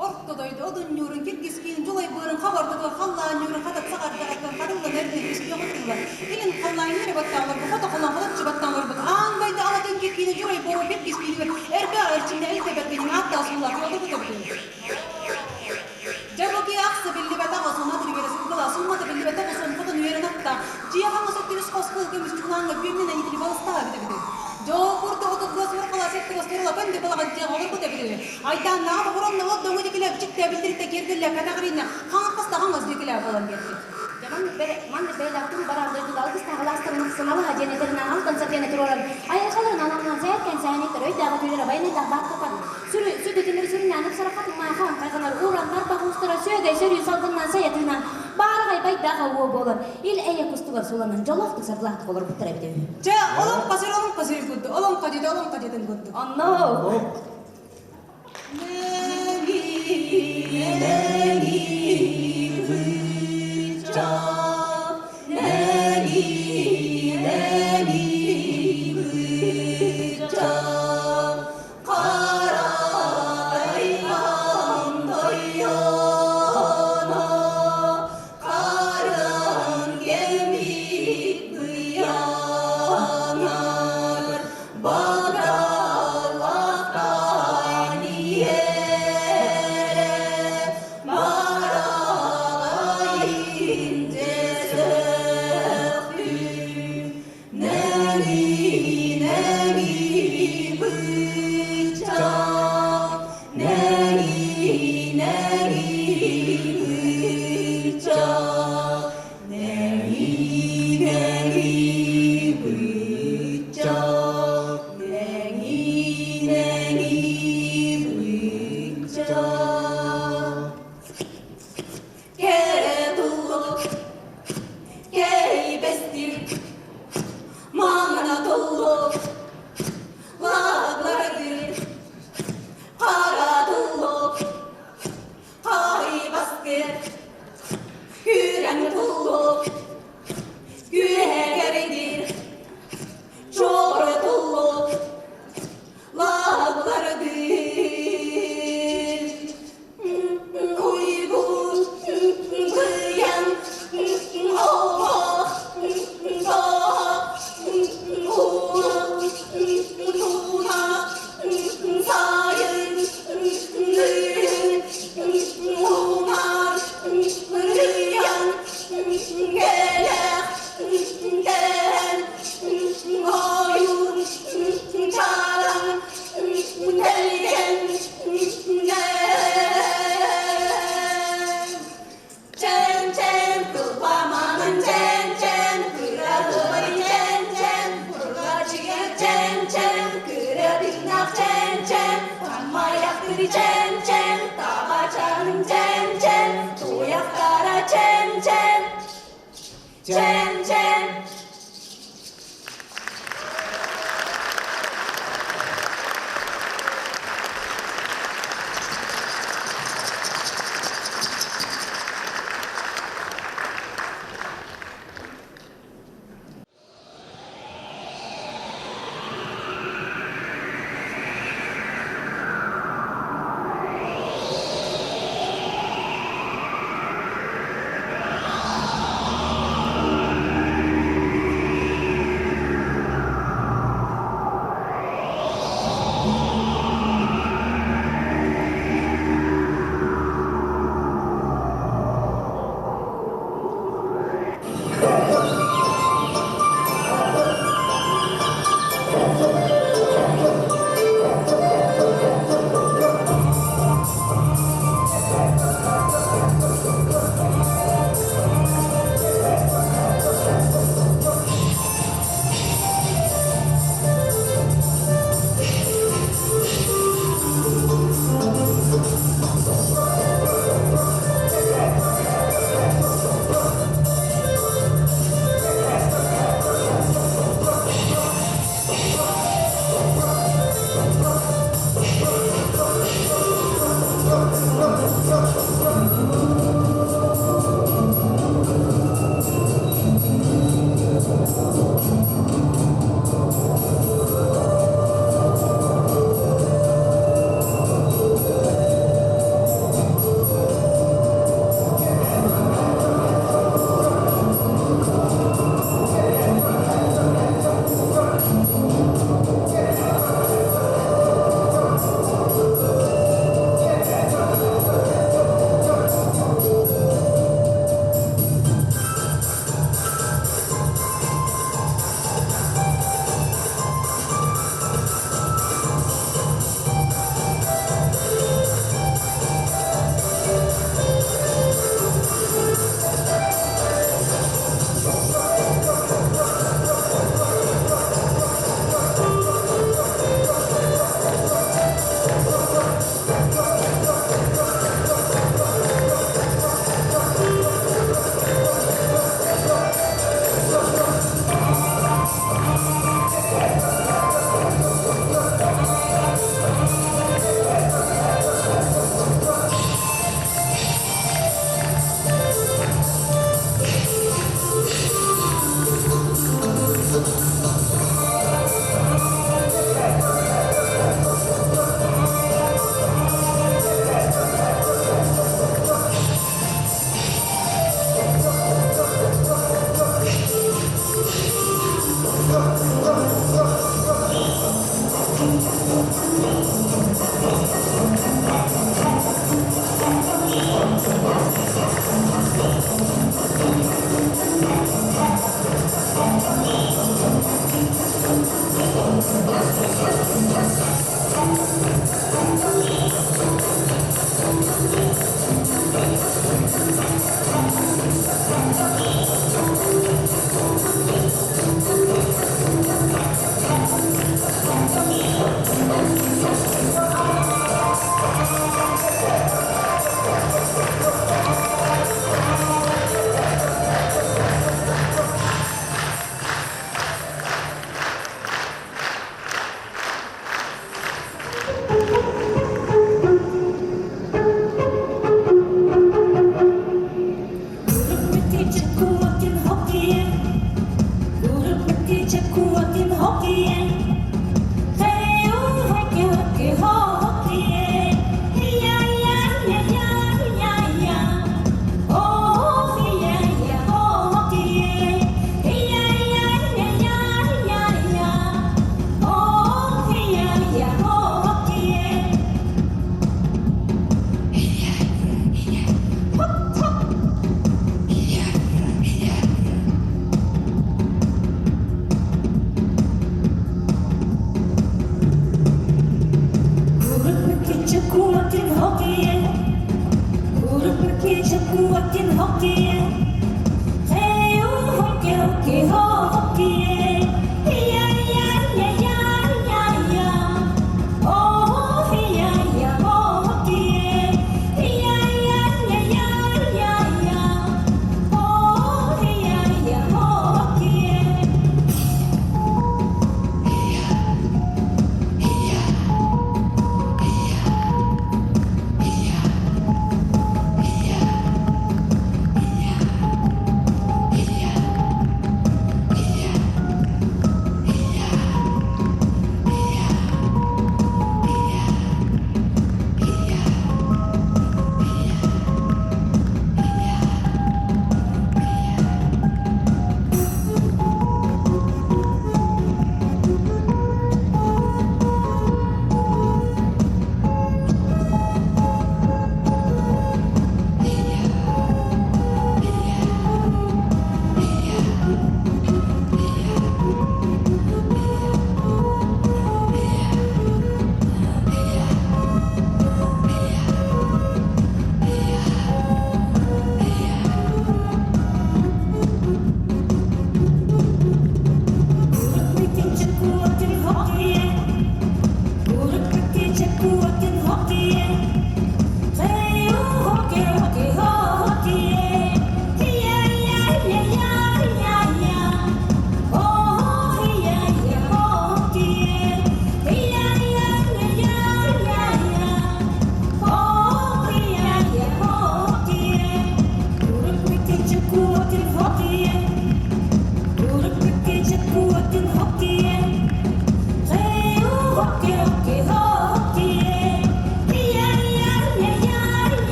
Орто дойду одунньуурун киргискиин дьулайбыырын хабардыгар халлаанньуурун хататсах ардаҕыттан хатыллан эрдин үспүөҕү тылла. Илин халлаанньыыр баттааларбыт, хото холон хоточчу баттааларбыт, аан дойду алатын киркиинин Дьурай Боро киргиз киинигэр эрбээх эрчимнэ илтэ бэргэнин ааттаах суулаах олорбут эбит. Дьэ бу киһи ахса биллибэтэх осуна түрүгэрэ сылгыла, суммата биллибэтэх осонхотун үөрэн атта, дьиэ хаҥас өттүн үс хос кыл көмүс чуулааҥҥа бүөмнэн эйитили балыстаах эбит эбит. Дьоокурда отутгас уорхала сеттигас турула көндөп балаҕан дьиэҕэ олорбут эбит. Айдааннааҕа бобуронна от доҥу дикилэ бичикте билдиритте киэргэллэ кэтэҕириинэ хаҥас да хаҥас дикилэ буолан биэрбит. Маннык бэйэлээх туруу бараан дойдуга алгыстаах алаастарын ахсыналаһа диэн этэринэн алтан сэргэни туруоран, айылҕаларын аналынан сэһэркээн сэһэнниттэр өйдөөх өтүүлэрэ байанайдаах бааттатан, сүрү сүдү тимир сүрүннээн ыпсарахха туммаахан хайҕанар ууран тарбах уустара сүөгэй сөрүү салгынынан сайа тыынан баараҕай байдаах ауо буолан ил эйэ кустугар суланан дьолоохтук саргылаахтык олорбуттар эбитэ үһү. Чэ, олоҥхо сир олоҥхо сир курдук, олоҥхо дьиэтэ олоҥхо дьиэтин курдук. Онно Кэрэ туллук, кэйбэстир, маҥана туллук, лаглардыр, хара туллук, хайбастыр, күрэҥ туллук, күһэгэрдир, чоро туллук, лаглардыр. Уйгун кыйан оҕо Чэн, чэн!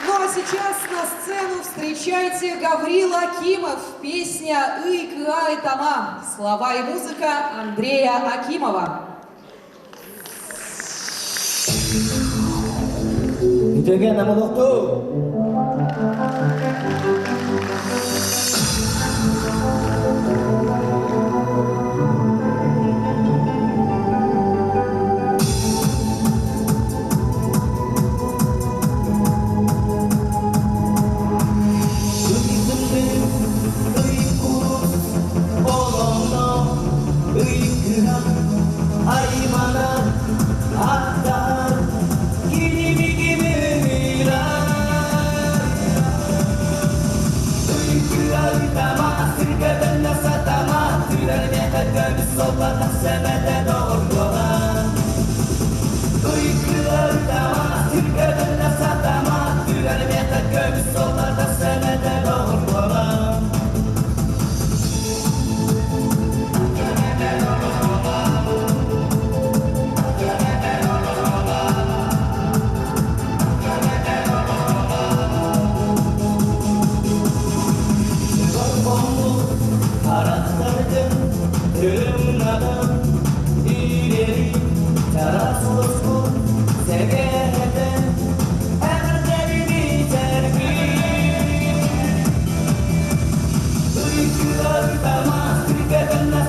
Ну а сейчас на сцену встречайте Гаврил Акимов. Песня «Ый, кыай, тама». Слова и музыка Андрея Акимова. Үтөген амолоқту.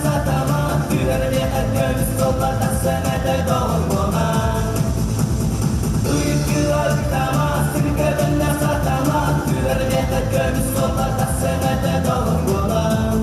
сатамат Түһэр миэхэ көмүс суоллар тахсан этэ доҕор буолан Ыйкыла ытамас, сиргэ сатамат Түһэр миэхэ көмүс суоллар тахсан этэ доҕор буолан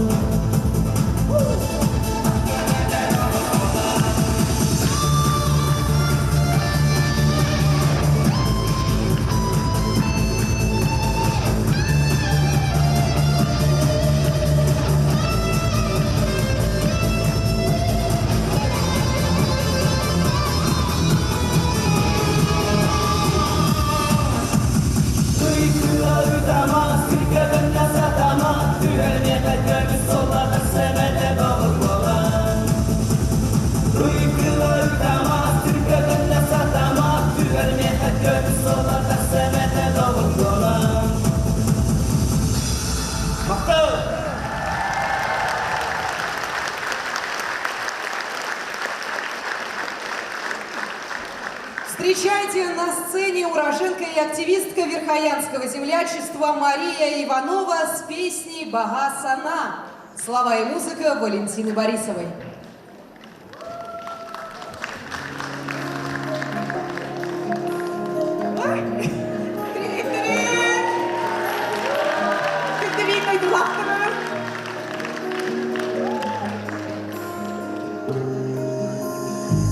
Встречайте на сцене уроженка и активистка Верхоянского землячества Мария Иванова с песней «Бага Сана». Слова и музыка Валентины Борисовой.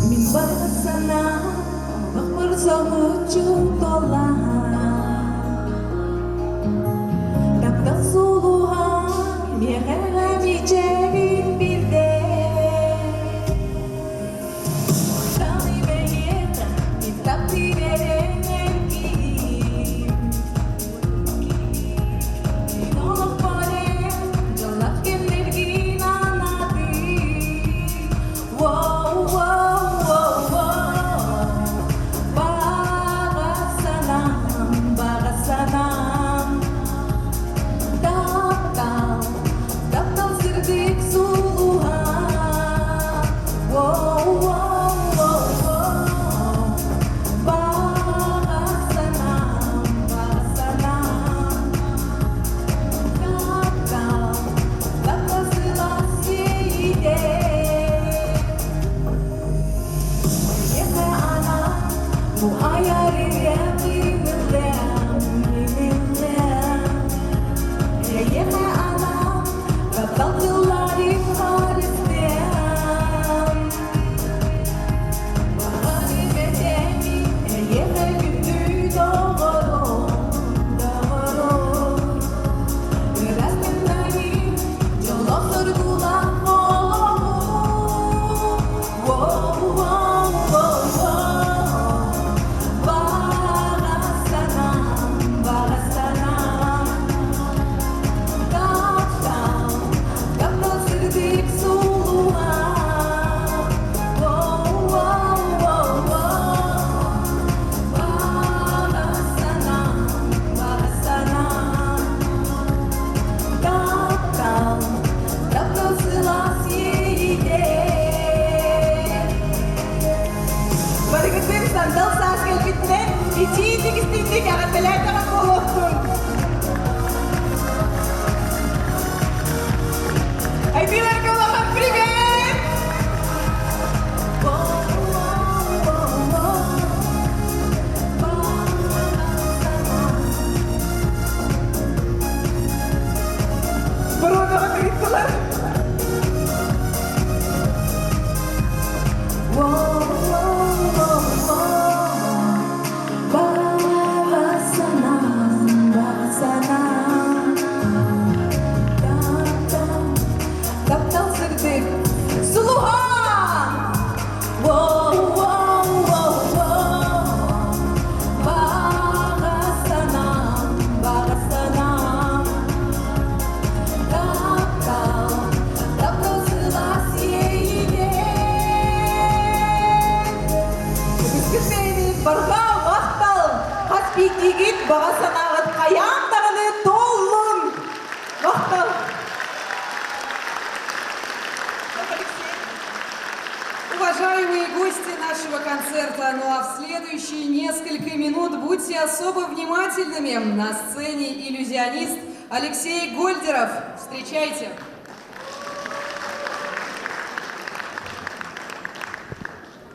Мин баҕа санаам олохпор соһуччу толлаан Таптал сулуһа миэхэ мичээрин биэрдэ Таный бэйиэхэ мин таптыыр эрэнэр киһим Мин олохпор эн дьоллоох кэмнэргин анаатым Воу-воу-воу-воу Баҕа санаам, баҕа санаам Таптал, таптал сырдык сулуһа Воу-воу-воу-воу Баҕа санаам, баҕа санаам Таптал, таптал сылаас иэйиитэ Эйиэхэ анаан бу айар ириэм имиллэм, имиллэм Эйиэхэ анаан таптал тылларын харыстыам Баҕарым этэми эйиэхэ күндү доҕорум, доҕорум Ыраас күннэри дьоллоох соргулаах олоҕум Воу-воу-воу-воу Баҕа санаам, баҕа санаам Таптал, таптал сырдык сулуһа Воу-воу-воу-воу Баҕа санаам, баҕа санаам Таптал, таптал сылаас иэйиитэ Барыгытын сандал саас кэлбитинэн итиитик истиҥник эҕэрдэлээтэҕин буолуохтун! Айдыыларга улахан привет! Боруодаҕа ыыттылар. Баҕа санаам, баҕа санаам Таптал, таптал сырдык Сулуһа! Воу-воу-воу-воу Баҕа санаам, баҕа санаам Таптал, таптал сылаас иэйиитэ Үгүскүт барҕа махтал! Хас биирдиигит баҕа санааҕыт хайаан даҕаны туоллун! Махтал! Уважаемые гости нашего концерта, ну а в следующие несколько минут будьте особо внимательными. На сцене иллюзионист Алексей Гольдеров. Встречайте!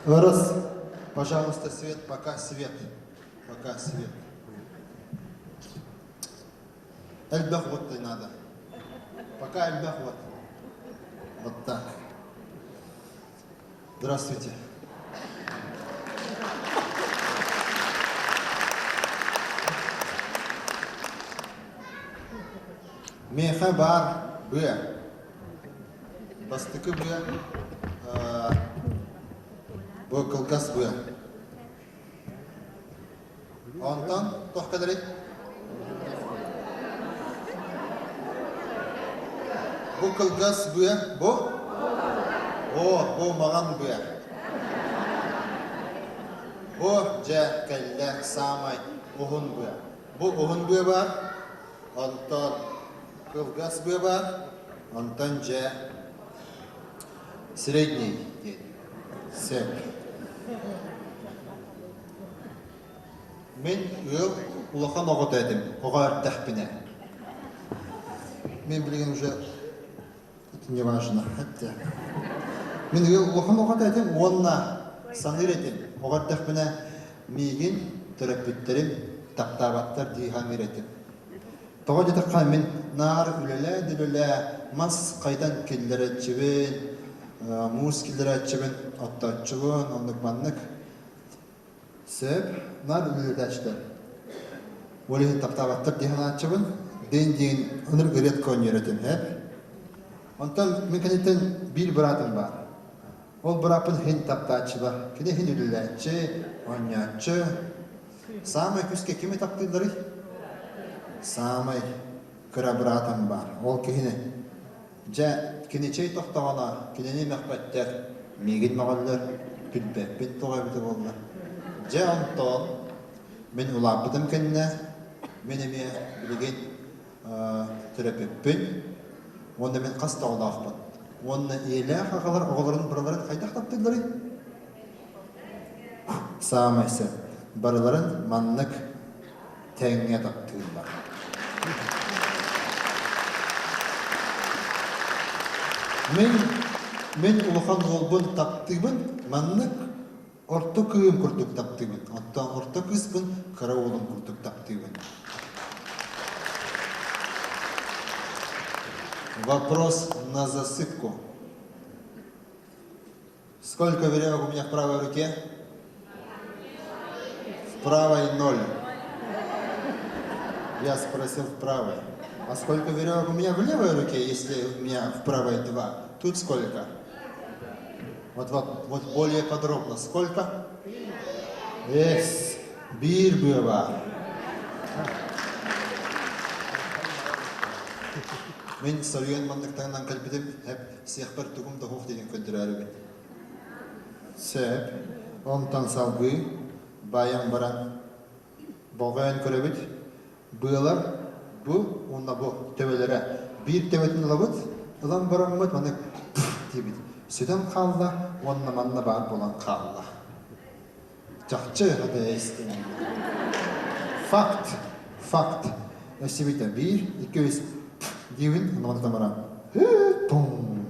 Раз, пожалуйста, свет, пока свет, пока свет. Элбэх вот надо. Пока элбэх вот. Вот так. Здравствуйте. Миэхэ баар быа. Бастакы быа бу кылгас быа. Онтон туох кэлэрий? Бу кылгас быа, бу? О, бу маҕан быа. Бу дьэ кэллэ саамай уһун быа. Бу уһун быа баар, онтон кылгас быа баар, онтон дьэ средний диэн. Сөп. Мин ыал улахан оҕото этим, оҕо эрдэхпинэ. Мин билигин уже это не важно, хотя. Мин ыал улахан оҕото этим уонна саныыр этим. Оҕо эрдэхпинэ миигин төрөппүттэрим таптаабаттар дии саныыр этим. Тоҕо диэтэххэ мин наар үлэлээ-үлэлээ мас хайдан киллэрээччибин, муус киллэрээччибин, оттооччубун, оннук-маннык. Сөп, наар үлэлэтээччилэр. Ол иһин таптаабаттар дии санааччыбын. Дин диэн ынырык редко оонньуур этим, һэп. Онтон мин кэнниттэн биир быраатым баар. Ол бырааппын иһин таптааччылар. Кини иһин үлэлээччи, оонньооччу. Саамай күүскэ кими таптыылларый? Саамай кыра быраатым баар. Ол киһини Дьэ, кини чэй тохтоҕуна, кинини мөхпөттөр, миигин мөҕөллөр, билбэппин тоҕо эбитэ буолла. Дьэ, онтон мин улааппытым кэннэ, мин эмиэ билигин төрөппүппүн уонна мин хас да оҕолоохпун. Уонна ийэлээх аҕалар оҕолорун барыларын хайдах таптыылларый? Саамай сөп. Барыларын маннык тэҥҥэ таптыыллар. Мин мин улахан уолбун таптыыбын, маннык орто кыыһым курдук таптыыбын, оттон орто кыыспын кыра уолум курдук таптыыбын. Вопрос на засыпку. Сколько веревок у меня в правой руке? В правой ноль. Я спросил в правой. А сколько веревок у меня в левой руке, если у меня в правой два? Тут сколько? Вот, вот, вот более подробно. Сколько? Эс, биир быа Мин соруйан манныктарынан кэлбитим, эп сиэхпэр тугум да суох диэн көрдөрөөрүбүн. Сөп. Онтон салгыы баайан баран болҕойон көрөбүт. Быалар бу уонна бу төбөлөрө биир төбөтүн ылабыт, ылан бараммыт маны диэбит. Сүтэн хаалла уонна манна баар буолан хаалла. Чахчы это истина. Факт. Факт. Өссө биир, икки, үс диибин, онон тамара. Тум.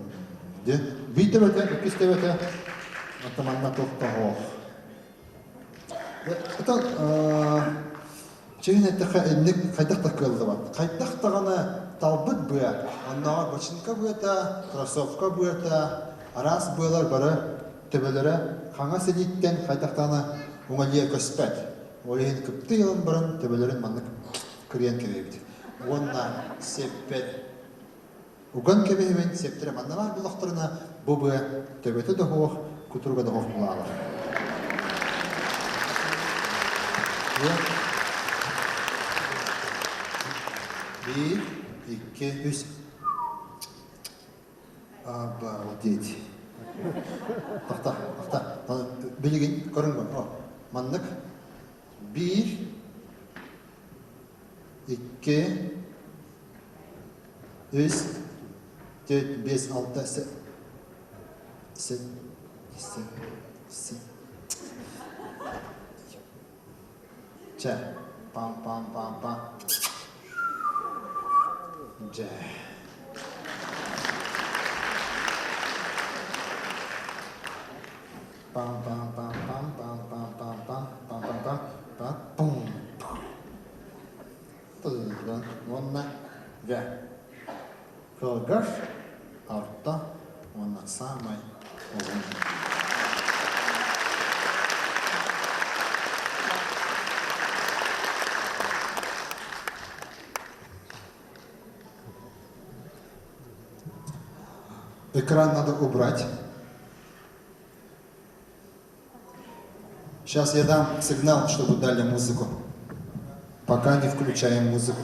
Де. Биир төбөтө, иккис төбөтө. Оттон туохтоох. Оттон чиһин эттэххэ инник хайдах да кыаллыбат. Хайдах даҕаны талбыт быа, оннооҕор бачыҥка быата, кроссовка быата, араас быалар бары төбөлөрө хаҥас илииттэн хайдахтаана уҥа көспөт. Ол иһин кыптый ылан баран төбөлөрүн маннык кырыйан кэбиһэбит. Уонна сиэппэр уган кэбиһэбин, сиэптэрэ манна баар буллахтарына бу быа төбөтө да суох, кутуруга да суох булаалар. Биир, икки, үс. Обалдеть. Тохто, тохто. Билигин көрүҥ бу. Маннык биир, икки, үс, төрт, биэс, алта, се, се, се, се. Чэ, пам-пам-пам-пам. Дьэ. Пам-пам. саамай оҕом. Экран надо убрать. Сейчас я дам сигнал, чтобы дали музыку. Пока не включаем музыку.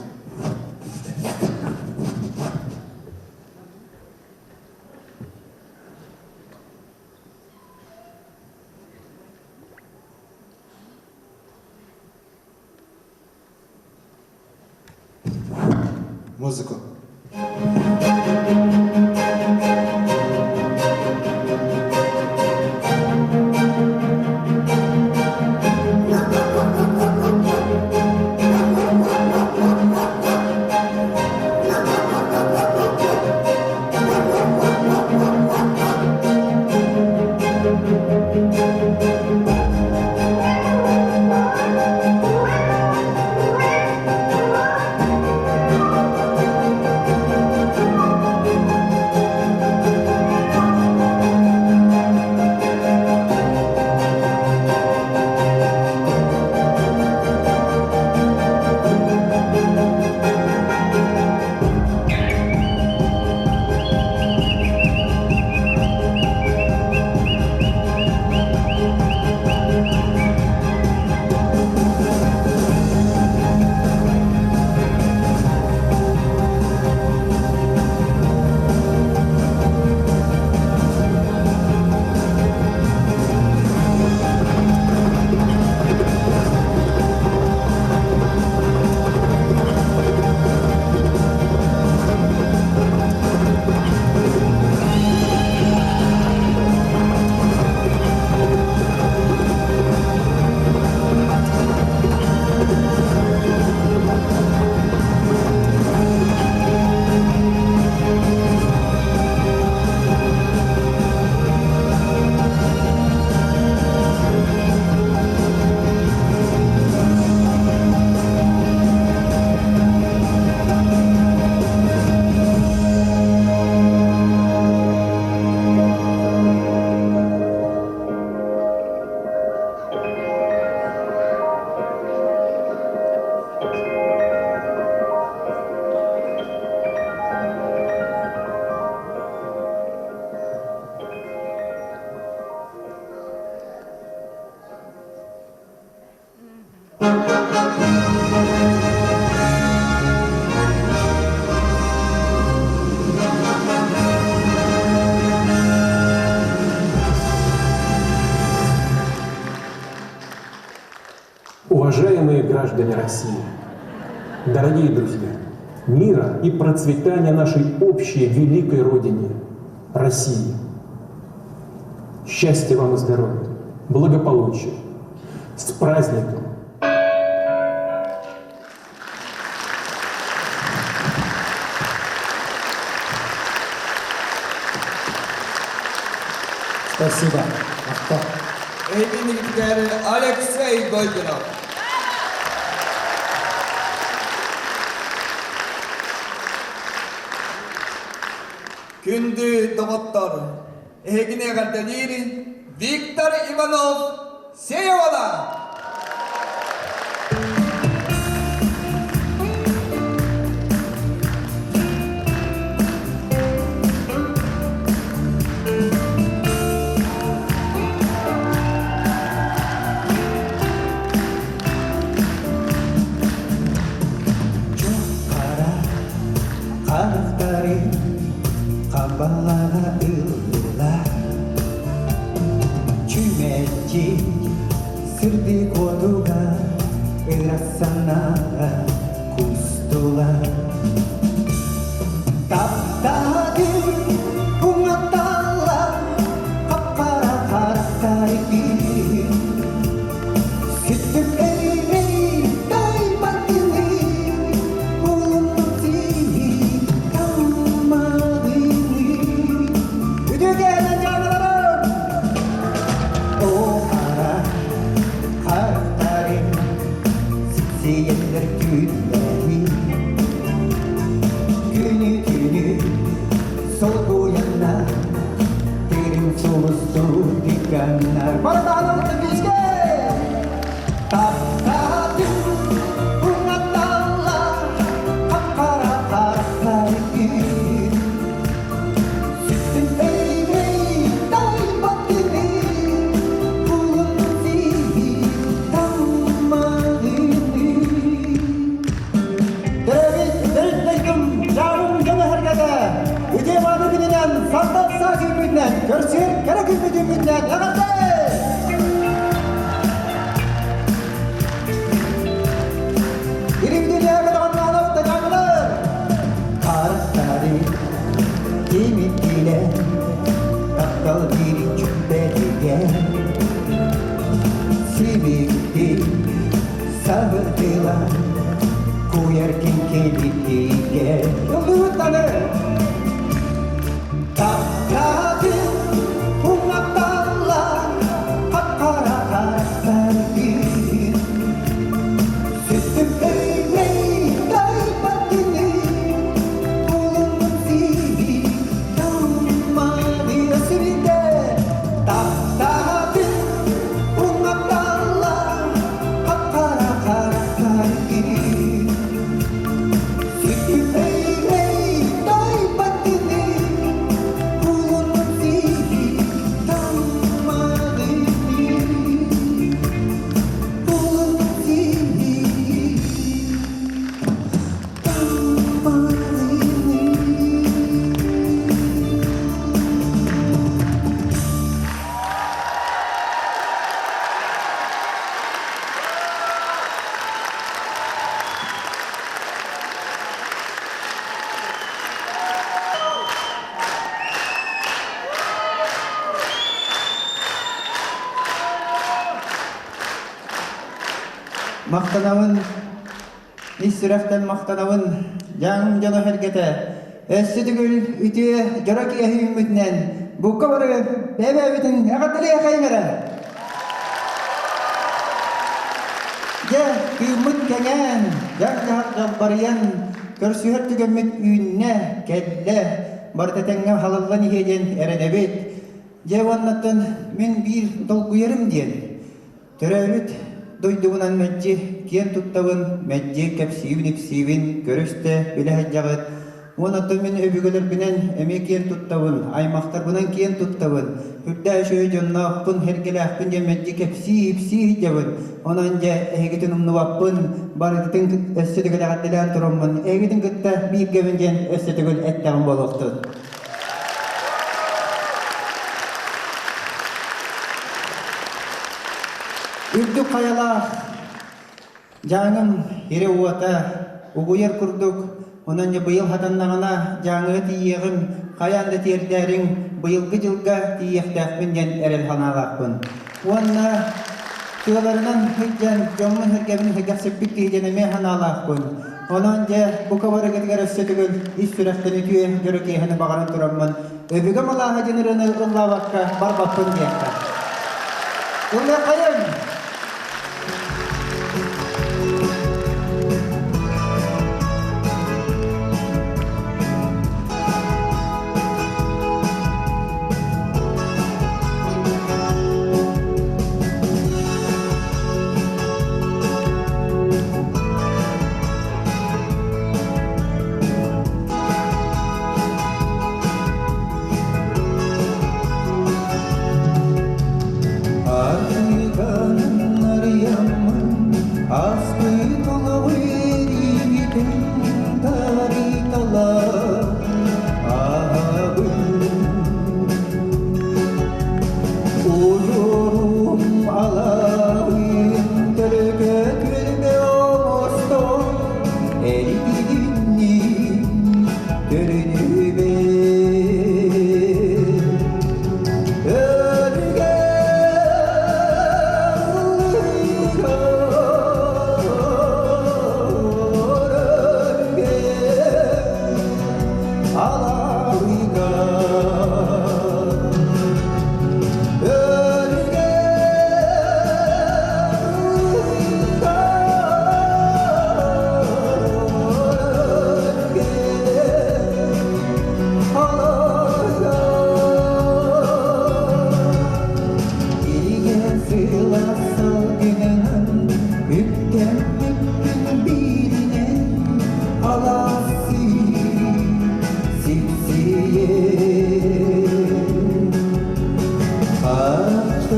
Музыку. Уважаемые граждане России, дорогие друзья, мира и процветания нашей общей великой Родине, России. Счастья вам и здоровья, благополучия. С праздником! Спасибо. Махтал. Эйминигитигэр Алексей Гольдинов. Күндү доҕоттор, эһигини эҕэрдэлиир Виктор Иванов Сеевала! Хара харахтары хабалаға ылла Чүмэчи сырдык отуга ырасанага кустула Таптагы уңатала капкара харахтары Сүттүк эй тайбатыны Үтүгэнэн дьаналарым! О, ара. сулустуу тыганнар. Барытаанын күүскэ! Таптаатым, уҥаталла, хап-хара харахтаргын. Сүттүм өй-мэй, тайбат кини, кулун сиһи таммаҕыны. Төрөөбүт төрүт дойдум дьаамым дьоно сэргэтэ, үтүө мааны күнүнэн, сандал саас үүммүтүнэн, көрсүөр кэрэ күммүт үүммүтүнэн эҕэрдэ! Илимдилиэ көтөҕөннөөнөх дьаамылар! Харахтары кимиккилэ, таптал биирин чүппэтигэр Сибикти сабыдыла куйар кинкилитигэр Ыллыыттаны! Таптаатын умнатталла хап-хара харахтаргын Сүттүм өймэй тайбат кини кулун сиһи таммаҕыа сирдэ Таптаатын умнатталла хап-хара харахтаргын Сүттүм өймэй тайбат кини кулун сиһи таммаҕыны Кулун сиһи таммаҕыны Махтанабын, ис сүрэхтэн махтанабын, дьаҥым дьоно сэргэтэ. Өссө төгүл үтүө дьоро киэһэ үүммүтүнэн, букка бары бэйэ-бэйэбитин эҕэрдэлиэхэйиҥ эрэ! Дьэ, кыыммыт кэҥээн, дьаҥ-дьаһах дьалбарыйан, көрсүһэр түгэммит үүннэ, кэллэ, барыта тэҥҥэ халыллан иһиэ диэн эрэнэбит. Дьэ уоннаттан мин биир долгуйарым диэн, Төрөөбүт дойдубунан мэлдьи киэн туттабын, мэлдьи кэпсиибин-ипсиибин, көрүстэ, билэ сылдьаҕыт. Уонна оттон мин өбүгэлэрбинэн эмиэ киэн туттабын, аймахтарбынан киэн туттабын. Үрдээх үчүгэй дьонноохпун, сэргэлээхпин диэн мэлдьи кэпсии-ипсии сылдьабын. Онон дьэ эһигитин умнубаппын, барытын өссө төгүл эҕэрдэлээн тураммын, эһигитин кытта бииргэбин диэн өссө төгүл эттэҕим буолуохтун. Үрдүк хайалаах Дьааҥым ире-уота угуйар курдук, онон дьэ быйыл хатаннаҕына Дьааҥыга тиийиэҕим, хайаан да тиэрдээриҥ, быйылгы дьылга тиийиэхтээхпин диэн эрэл санаалаахпын. Уонна тыаларынан сылдьан дьоммун-сэргэбин сэргэхсиппит киһи диэн эмиэ санаалаахпын. Онон дьэ, бука барыгытыгар өссө төгүл ис сүрэхтэн үтүө дьоро киэһэни баҕаран тураммын, өбүгэм алааһа диэн ырыаны ыллаабакка барбаппын диэххэ. Ыллыаххайыҥ! Ардыган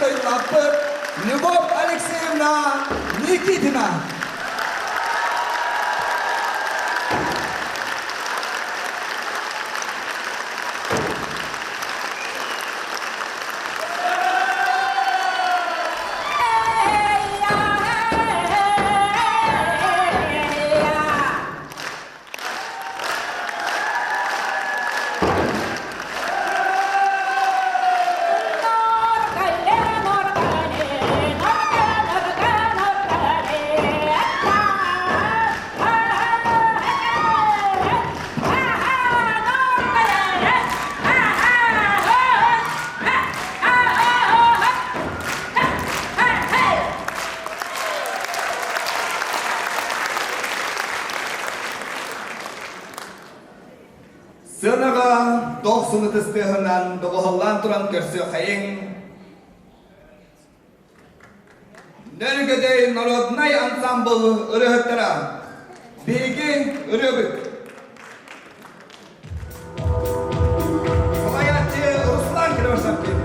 дойдулаахпыт Любовь Алексеевна Никитина. Сыанаҕа дохсун ытыс тыаһынан доҕуһаллаан туран көрсүөххэйиҥ. Нөргөдөй народнай ансамбл ырыаһыттара Биһиги ырыабыт. Салайааччы Руслан Кривошапкин.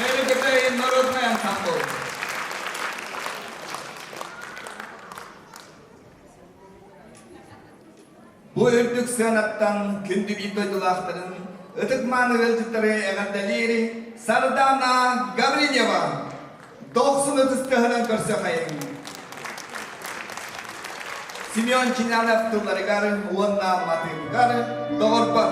Нөргөдөй народный ансамбл. Бу үрдүк сыанаттан күндү биир дойдулаахтарын ытык-мааны ыалдьыттары эҕэрдэлиир Сардана Гаврильева. Дохсун ытыс тыаһынан көрсөхайыҥ. Семен Чинанов тылларыгар уонна матыыбыгар доҕорбор.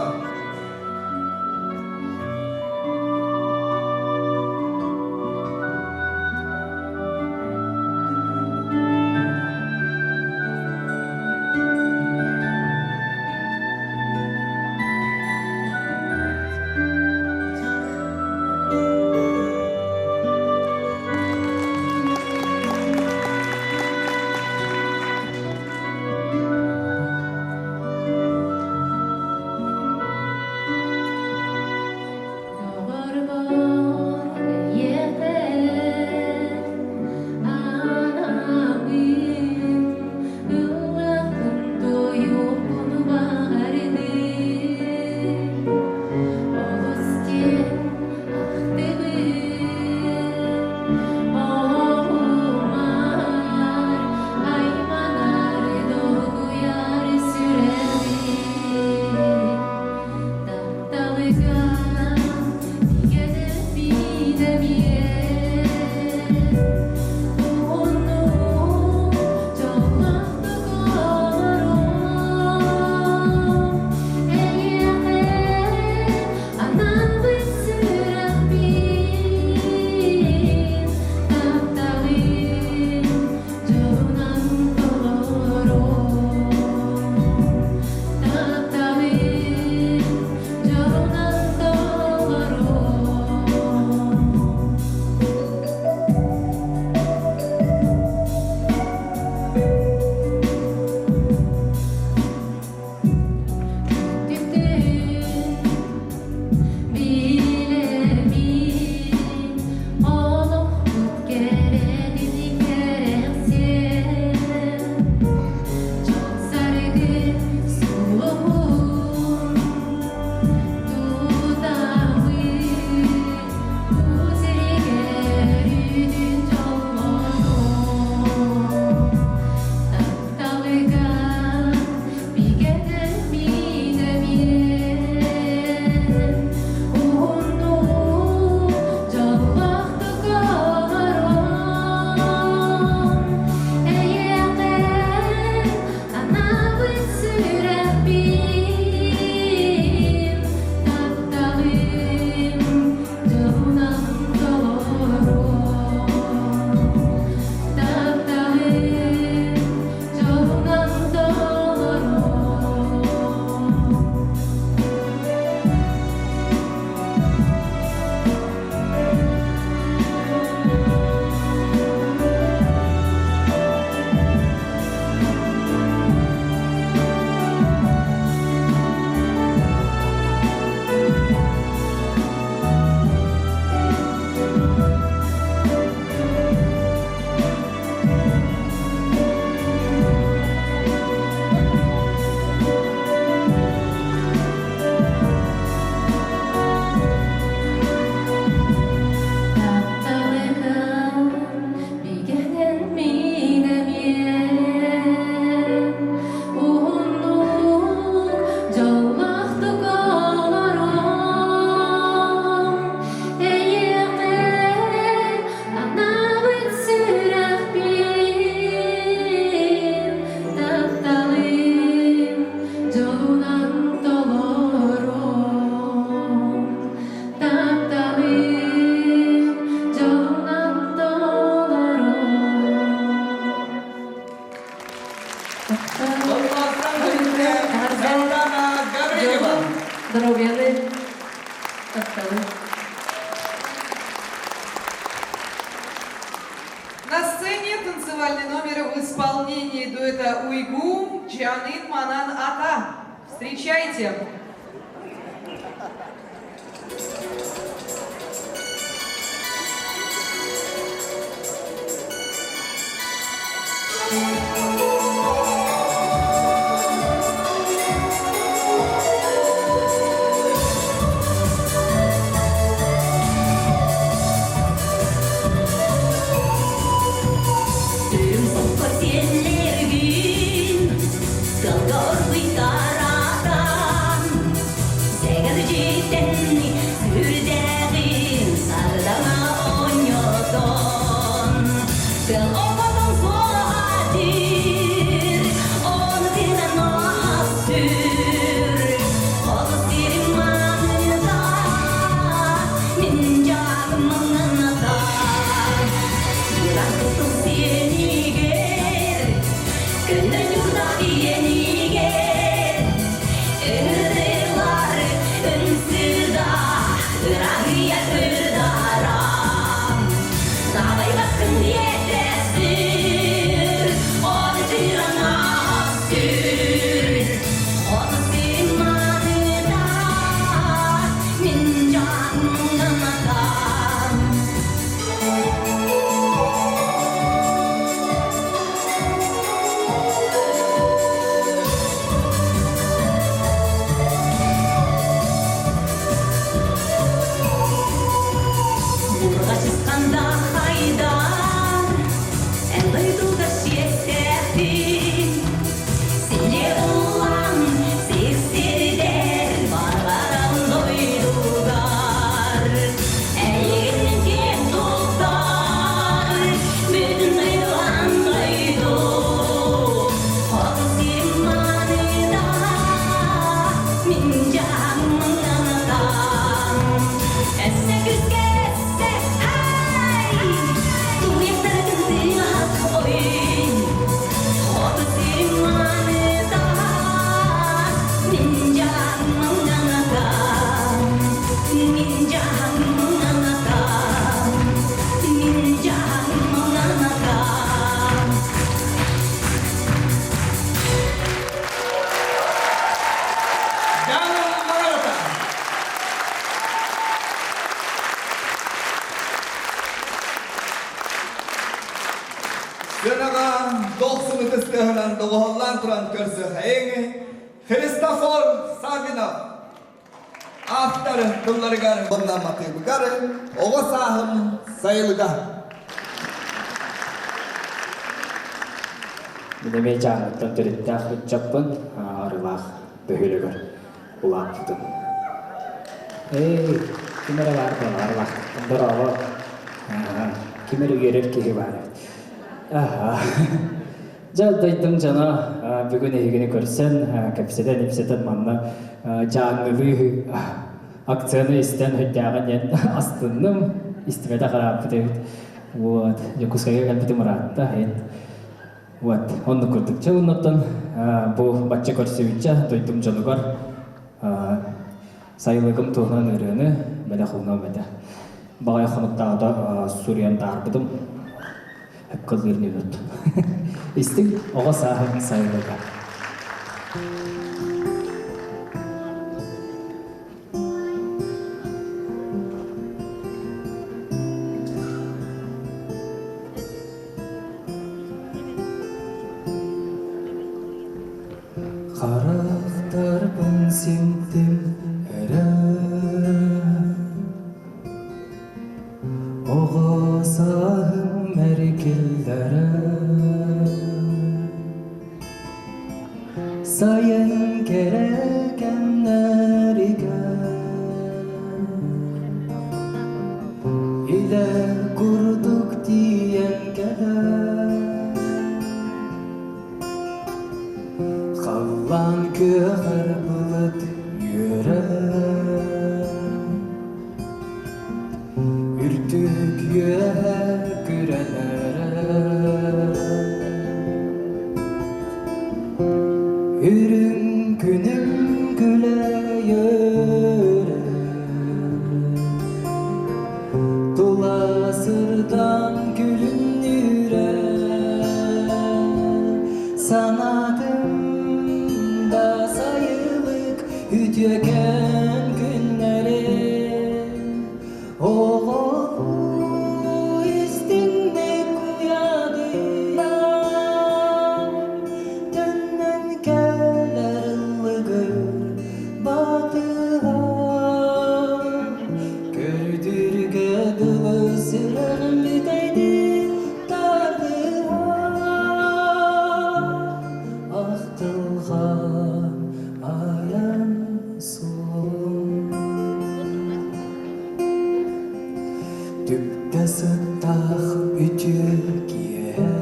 На сцене танцевальный номер в исполнении дуэта «Уйгу» Джанин Манан Ата. Встречайте! Сиэллэргин, кылгорбуй таратан. Сыанаҕа дохсун ытыс тыаһынан доҕуһаллаан туран көрсүөхэйиҥ Христофор Саввинов автор тылларыгар уонна матыыбыгар оҕо сааһым сайылыга. Мин эмиэ Дьааҥыттан төрүттээх ыччаппын, Арыылаах бөһүөлэгэр улааппытым. Эй, ким эрэ баар буолла Арыылаахтан дорообо. Ким эрэ үөрэр киһи баар эбит. Аха. Дьэ, дойдум дьоно бүгүн эһигини көрсөн, кэпсэтэн-ипсэтэн манна дьааҥылыы акцияны истэн өйдөөҕүн диэн астынным. Истибэтэх ырааппыт эбит. Вот, Дьокуускайга кэлбитим ыраатта. Вот, оннук курдук. Чэ, оннуттан бу бачча көрсүбүччэ дойдум дьонугар сайылыгым туһунан ырыаны бэлэх уунуом этэ. Баҕайы хонуктааҕыта суруйан таарбытым. Өккөллүүр минут. Истиҥ оҕо сааһым сайылыга. Харахтарбын симтим эрэ Оҕо сааһым эргиллэрэ Сайын кэрэ кэмнэригэр Илэ курдук тиийэн кэлэр Халлаан күөҕэр былыт үөрэр Үрдүк үөһэ күрэнэрэ Үрүҥ күнүм күлэ-үөрэ Тула сырдан күлүмнүүрэ Санаатым да сайылык үтүөкэн күннэри Оҕолуу истиҥник уйадыйан Төннөн кэлэр ыллыгыр батыһан Көрдүргэ дылы сүрэҕим бүтэйдик тардыһан Ахтылҕан айан суолун Түптэ сыттаах үтүө киэһэ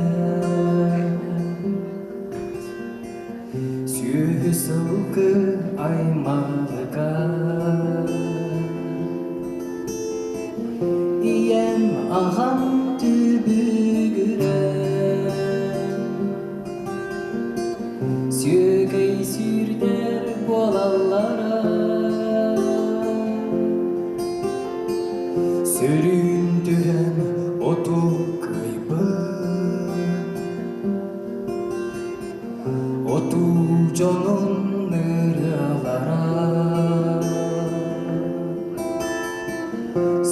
Сүөһү сылгы аймалыга Ийэм аҕам түбүгүрэн Сүөгэй сүүрдэр буолаллара Сөрүүн түһэн оту кыайбыт Отуу дьонун ырыалара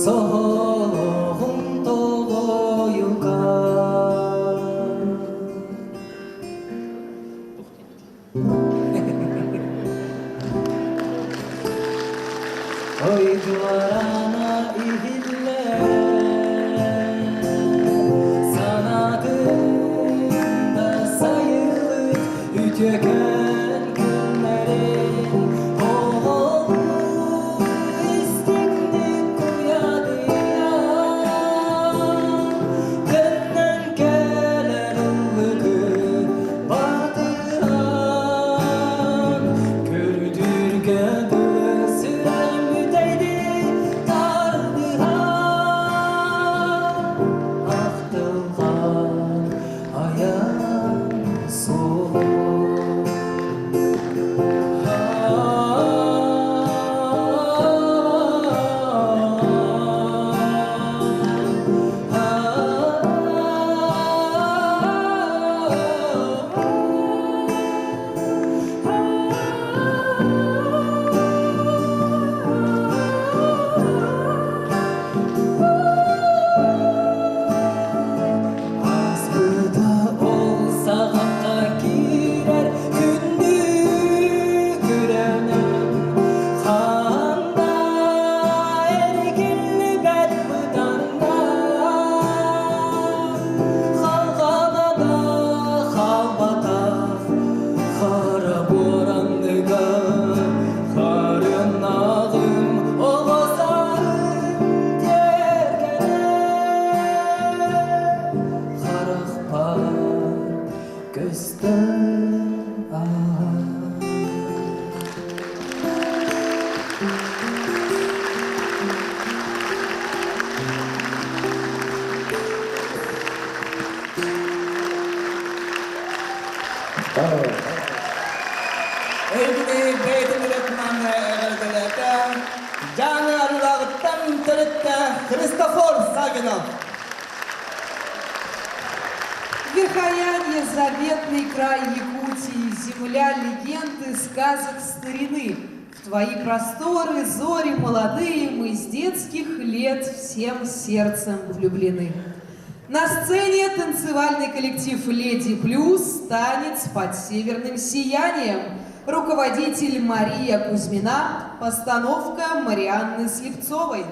Соһолоҕум тоҕойуга Ойдуорана иһиллэр санаатын да сайылык үтүөкэн күннэрин оҕолуу истиҥник куйадыйа Төннөн кэлэр ыллыгы батыһан Көрдүргэ дылы сүрэҕим бүтэйди тардыһан. бэйэтин ырыатынан эҕэрдэлээтэ Дьааҥы Арыылааҕыттан төрүттээх Христофор Саввинов. Верхоянье – заветный край Якутии, земля легенды, сказок старины. В твои просторы, зори молодые, мы с детских лет всем сердцем влюблены. На сцене танцевальный коллектив «Леди Плюс» танец под северным сиянием. Руководитель Мария Кузьмина, постановка Марианны Слепцовой.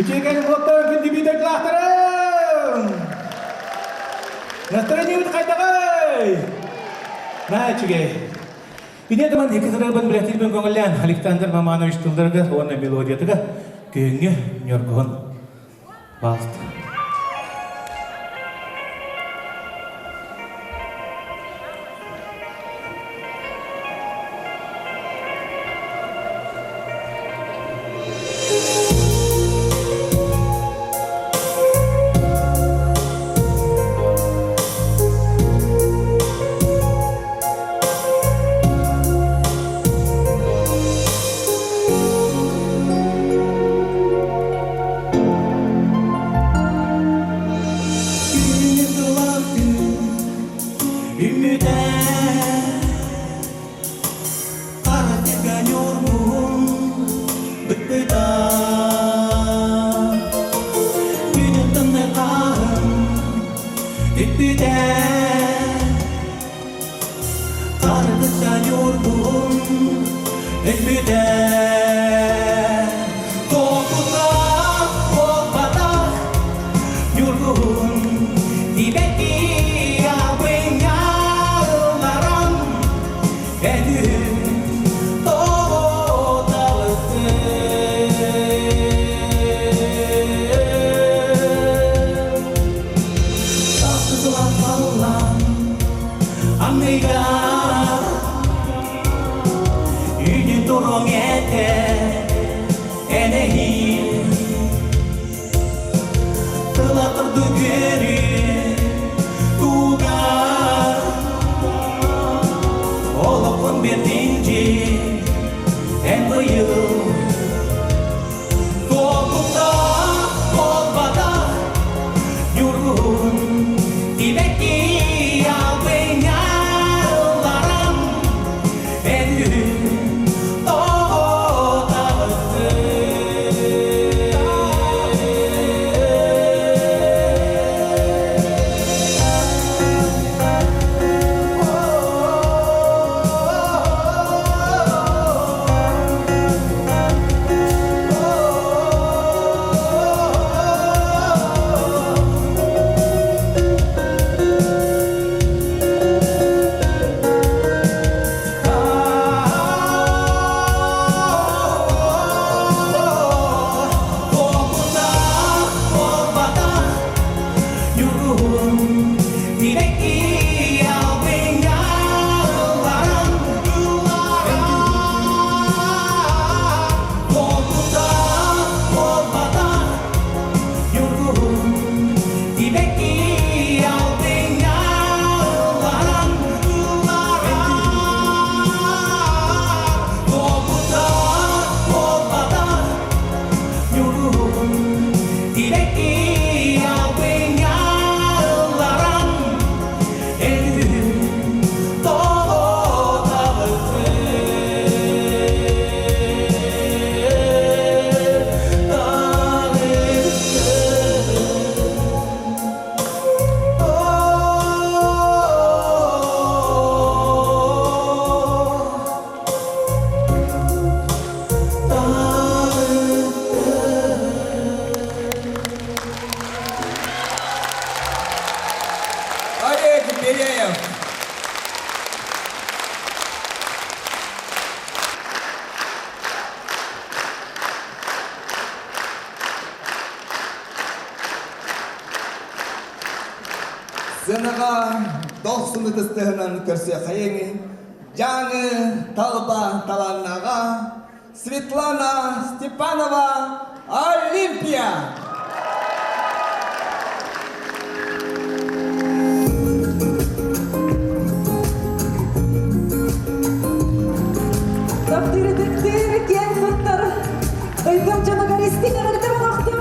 Үтүөкэн уоттарын күндү дойдулаахтарым! Настроениебыт хайдаҕый? Наһаа үчүгэй. Ити атыман икки сырабын билэтирбин көҥүллээн Александр Маманович тылларыгар уонна мелодиятыгар күһүҥҥү ньургуһун баалта. Анныгар Үүнүн туруҥ этэ Энэһин Тыла турду көрүү Тугар Олоххун биэрдин Эн быйыл Туолбуттаах буолбатах Ньургуһун Тибэкки албыҥар ылларан Эн күһүн тоҕо Буолбатах Ньургуһун Тибэкки албыҥар ылларан Буолбутах буолбатах Ньургуһун Тибэкки албыҥар ылларан Буолбутах буолбатах Ньургуһун Тибэкки албыҥар ылларан Эн тоҕо Олег Беляев. Сыанаҕа дохсун ытыстыһынан көрсүөххэйиҥ Дьааҥы талба талааннааҕа Светлана Степанова Олимпия! Таптыыр киэн туттар дойдум дьонугар истиҥ эҕэрдэ оҥохтум!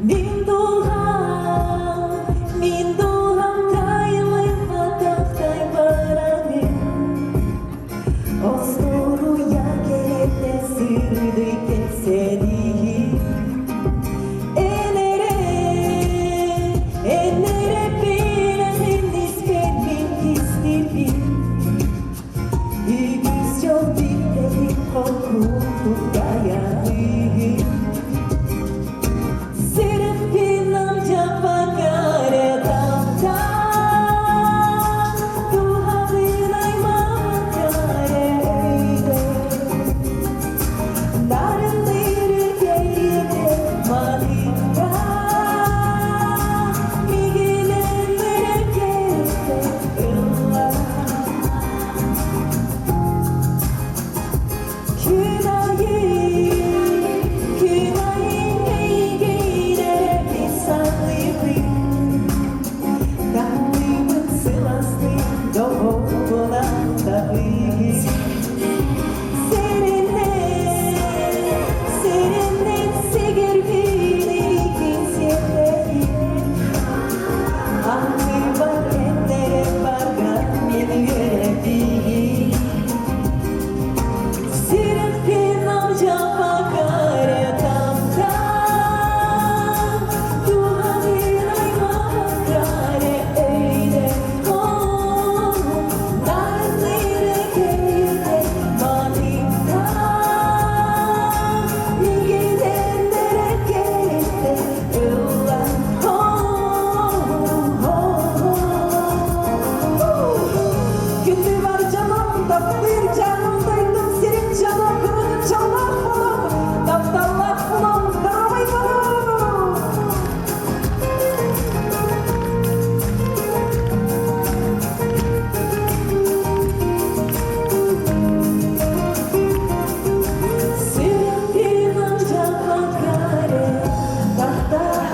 Мин дулҕам, мин дулҕам тайылайбатахтай бараҥын Остуоруйа кэрэтэ сырдый кэпсэниин Эн эрэ, эн эрэ билэҕин испэр мин кистиирбин Үгүс дьол билбэтин холкутук дайаныын Сүрэхпин амдьаппакка эрэ таптаан, дууһабын аймаабакка эрэ өйдөөн, нарынныыр кэриэтэ маныкка, мигинэн эрэ кэлтэ ылла. Күн айы. Таптыыр дьаным дойдум сирим дьоно курутун дьоллоох буолуҥ, тапталлаах буолуҥ, доруобай буолуҥ! Сүрэхпин алдьаппаккаре таптаа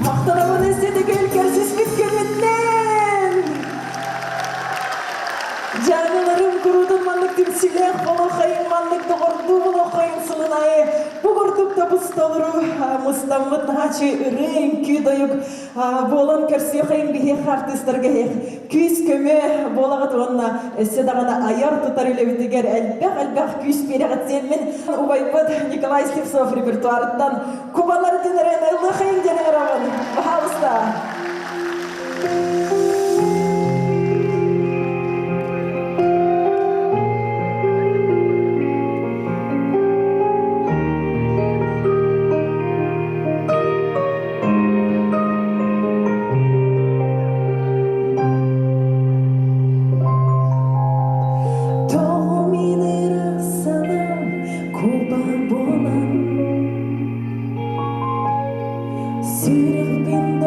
Махтанабын эстетигэл көрсүспүт көмүттэн! Дьааҥыларым куруутун маннык түмсүүлээх болохойун, маннык доҕордуу болохойун сылын аайы бу курдук тобус толору мустаммыт наһааччы ырыа үҥкүү дойук буолан көрсүөхайын биһиэхэ артыыстарга күүс-көмө буолаҕыт уонна өссө даҕаны айар-тутар үлэбитигэр элбэх-элбэх күүс биэрэҕит диэммин убайбыт Николай Слепцов репертуарыттан Кубалар диэн эрэн ыллыахайын диэн ыҥырабын. Пожалуйста. Куба болан Сүрэхпин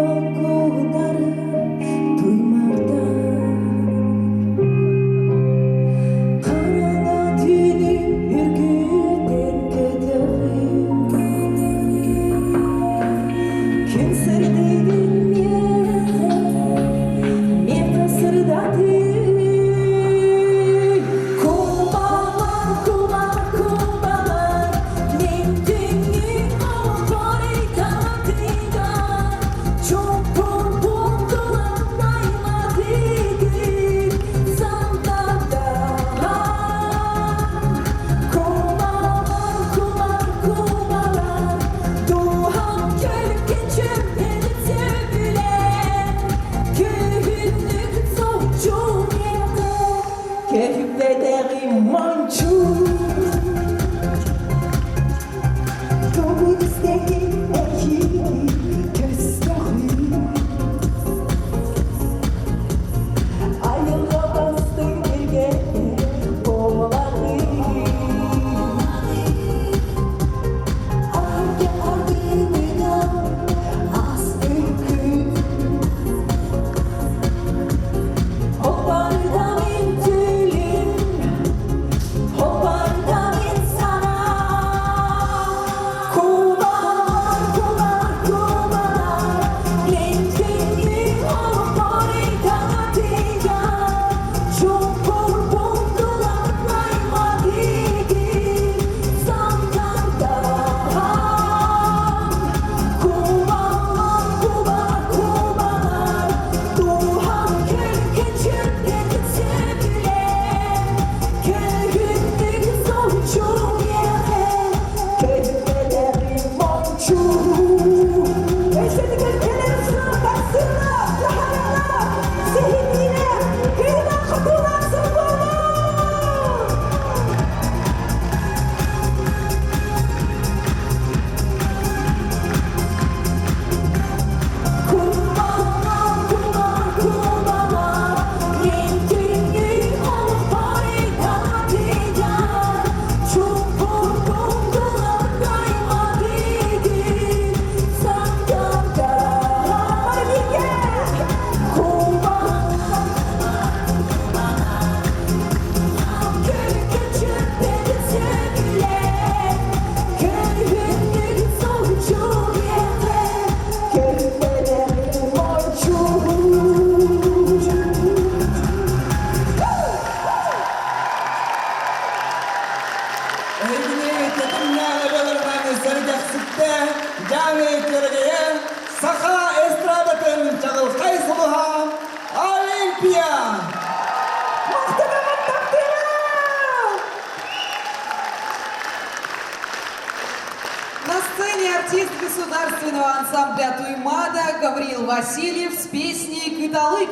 государственного ансамбля Туймада Гавриил Васильев с песней «Кыталык».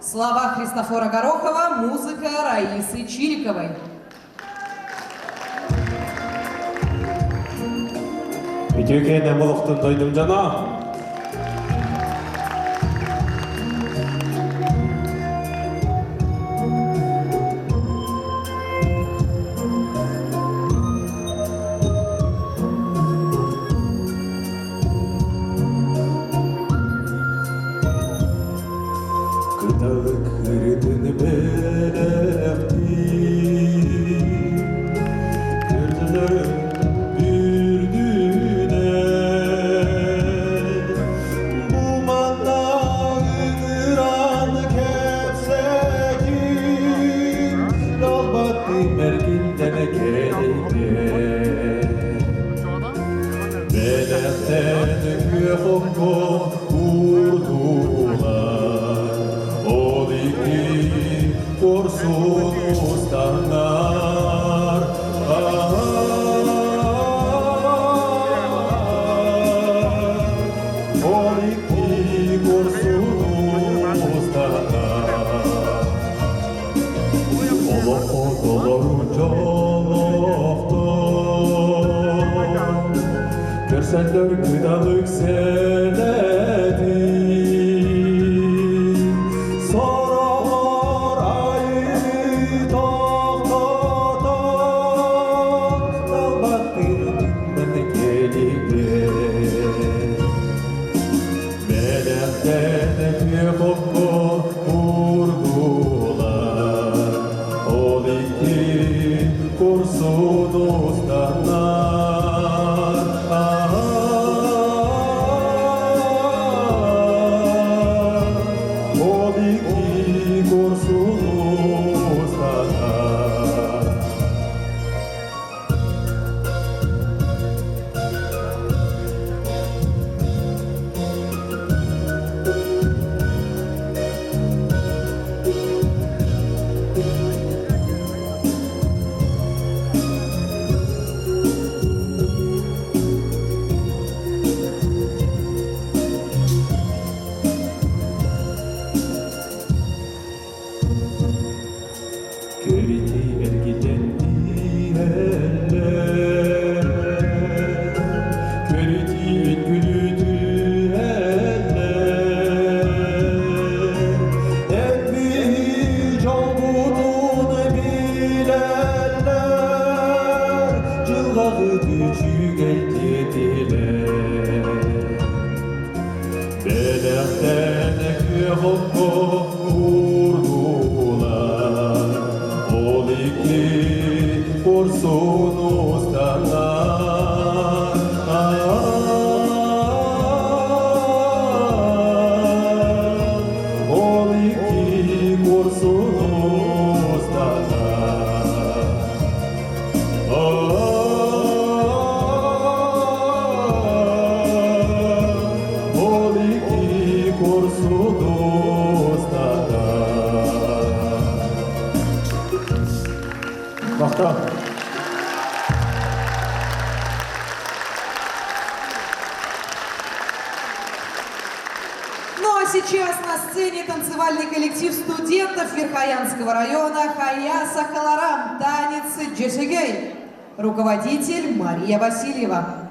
Слова Христофора Горохова, музыка Раисы Чириковой. Үтүөкээн олохтун дойдум дьоно. Кыталык ырытын бэлэхтии, Көрдөрүм үрдүнэн. Бу манна ыҥыран кэпсэтин, Далбаттыы мэргинтэн кэлиҥҥэ. Бэлэхтэн күөх окко уурдулар, Ол икки курсун устаннар. Ол икки курсун устаннар. Олоххо толору дьоллоохтор, Көрсөндөр кыталык сэлэтин, Сороҕор айыы тохтотон, Талбаттыыр кэлигэ. Бэлэхтэн күөх окко уурдулар, Ол икки курсун устаннар. Ол икки курсун устаннар. Көрүтү эргитэн иһэллэр, Көрүтү күлүтүһэллэр. Эн дьолбутун билэллэр, Дьылҕабыт үчүгэй диэтилэр. Бэлэхтэн күөх окко уурдулар, Ол икки курсун устаннар. Ол икки курсун устаннар. Ол икки курсун устаннар. Махтал. Ну а сейчас на сцене танцевальный коллектив студентов Верхоянского района Хаяса Халарам, танец Джешегей. Руководитель Мария Васильева.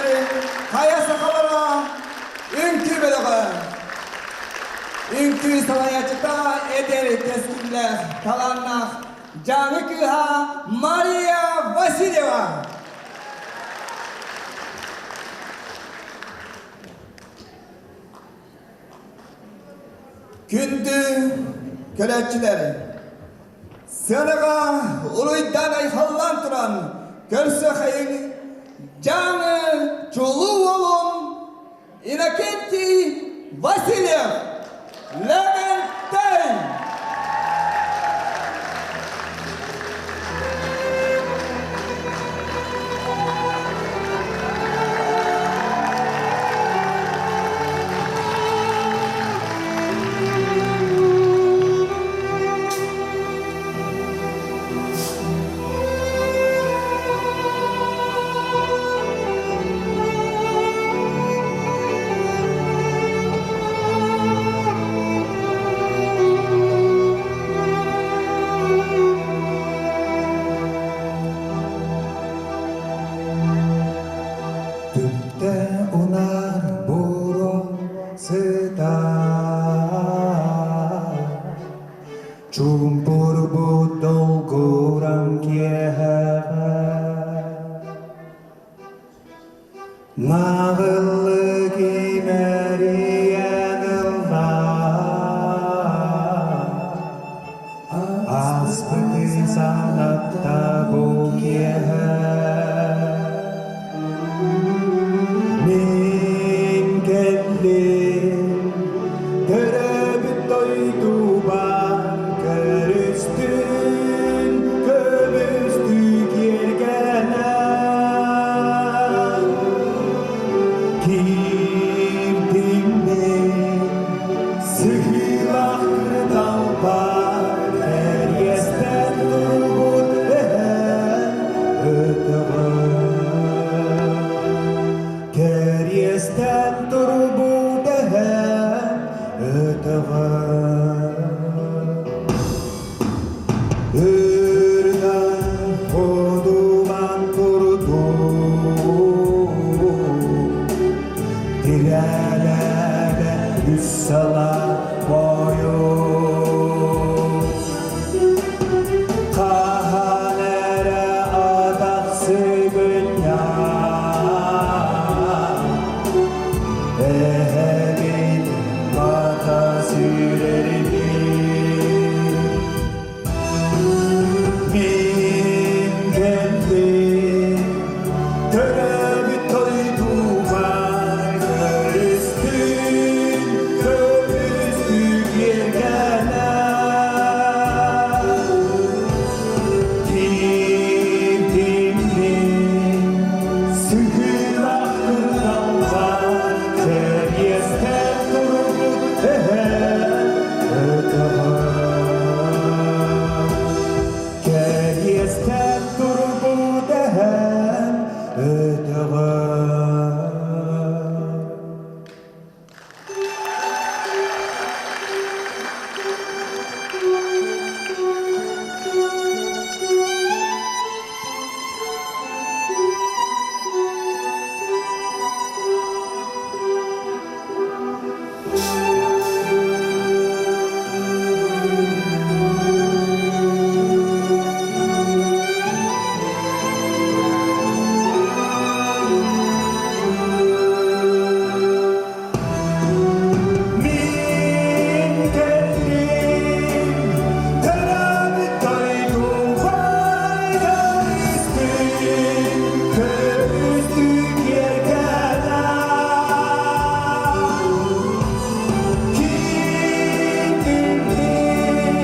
түмэр хайа сахалара үҥкүү бөлөҕө. Үҥкүү салайааччыта эдэр кэскиллээх, талааннаах Дьааҥы кыыһа Мария Васильева. Күндү көрөөччүлэр, сыанаҕа уруйдаан-айхаллаан туран көрсүөххэйиҥ Дьааҥы чулуу уолун Иннокентий Васильев Лэгэнтэй! Түптэ унаар буруо сытар Чуумпурбут долгуран киэһэҕэ Наҕыллык имэрийэн ыллаа Ааспыты санатта бу киэһэ Мин кэллим төрөөбүт дойдубар көрүстүн көмүстүү киэргэнэн Киирдим мин сыһыылаах кырдалбар кэриэстэн турбут эһэм өтөҕөр Кэриэстэн турбут эһэм өтөҕөр Үрдэн одуман турдум Тирээлээбэ үс сала бойум Хаһан эрэ атах сыгынньах Эһэбит бата сүүрэрбит Мин кэллим төрөөбүт дойдубар көрүстүм көмүстүү киэргэнэн Киирдим мин сыһыылаах кырдалбар кэриэстэн турбут эһэм өтөҕөр Кэриэстэн турбут эһэм өтөҕөр Мин кэллим, төрөөбүт дойдубар көрүстүм, көмүстүү киэргэнэн. Киирдим мин,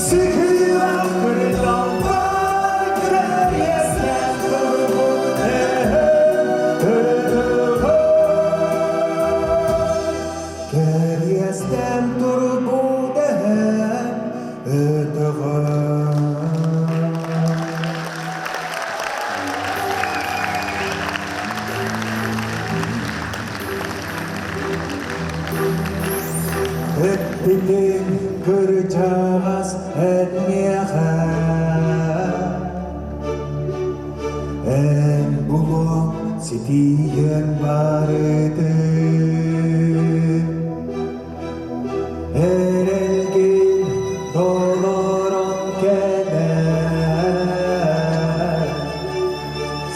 сыһыах кырдалбар кэриэстэн турбут эһэм өтөҕөр. Кэриэстэн турбут эһэм өтөҕөр. Эппитин кырдьаҕас эн миэхэ Эн булуоҥ Ситиһэн барытын Эрэлгин толорон кэлэр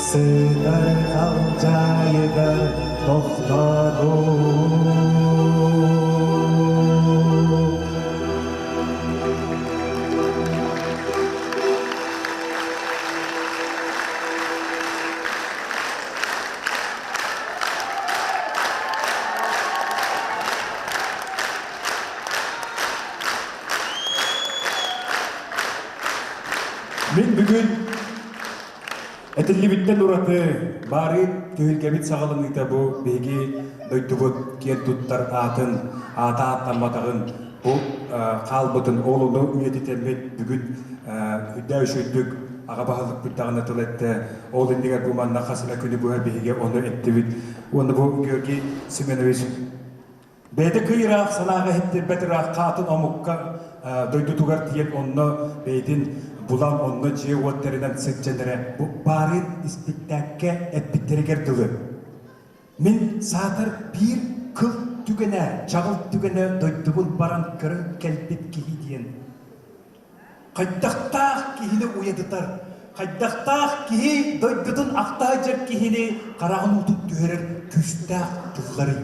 Сытар халдьаайыгар тохтотуу. Мин бүгүн этиллибиттэн ураты баарыы түһүлгэбит саҕаланыыта бу биһиги дойдубут киэн туттар аатын, аата ааттамматаҕын, бу хаалбытын ол ону үйэтитэммит бүгүн үрдээх үчүгэйдик аҕа баһылыкпыт даҕаны тыл эттэ. Ол иннигэр бу манна хас эмэ күнү быһа биһиги ону эттибит. Уонна бу Георгий Семенович бэйэтэ кый ыраах санааҕа иһиттэрбэт ыраах хаатын омукка дойдутугар тиийэн онно бэйэтин булан онно дьиэ-уот тэринэн сылдьан эрэ бу баарын испиктээккэ эппиттэригэр дылы Мин саатар биир кыл түгэнэ, чаҕыл түгэнэ дойдубун баран көрөн кэлбит киһи диэн хайдахтаах киһини уйадытар, хайдахтаах киһи дойдутун ахта сылдьар киһини хараҕын уутун түһэрэр күүстээх тылларый.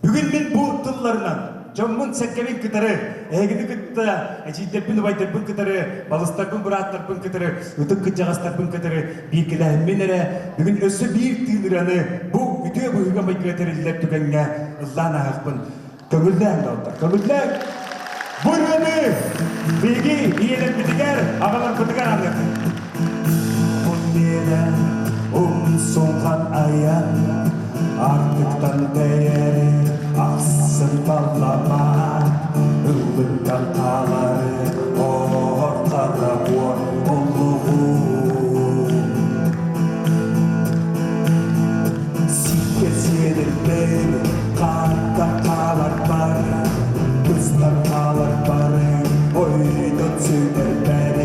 Бүгүн мин бу тылларынан дьоммун-сэргэбин кытары, эһигини кытта, эдьиийдэрбин, убайдарбын кытары, балыстарбын, бырааттарбын кытары, ытык кырдьаҕастарбын кытары бииргэлэһэммин эрэ бүгүн өссө биир тыыныраны бу үтүө быһыыга-майгыга тэриллэр түгэҥҥэ ыллаан ааһыахпын көҥүллээҥ, доҕоттор, көҥүллээҥ! Бу ырыаны биһиги ийэлэрбитигэр, аҕаларбытыгар аныахпыт. Миэнэ умсулҕан айан Артыктан тэйэри ахсын таллама Ыллыктан хаалары оһор хара буор олугу Сикке сиэлэрбэр хаарга хааларбар Быстар хааларбар ойдон сүтэрбэр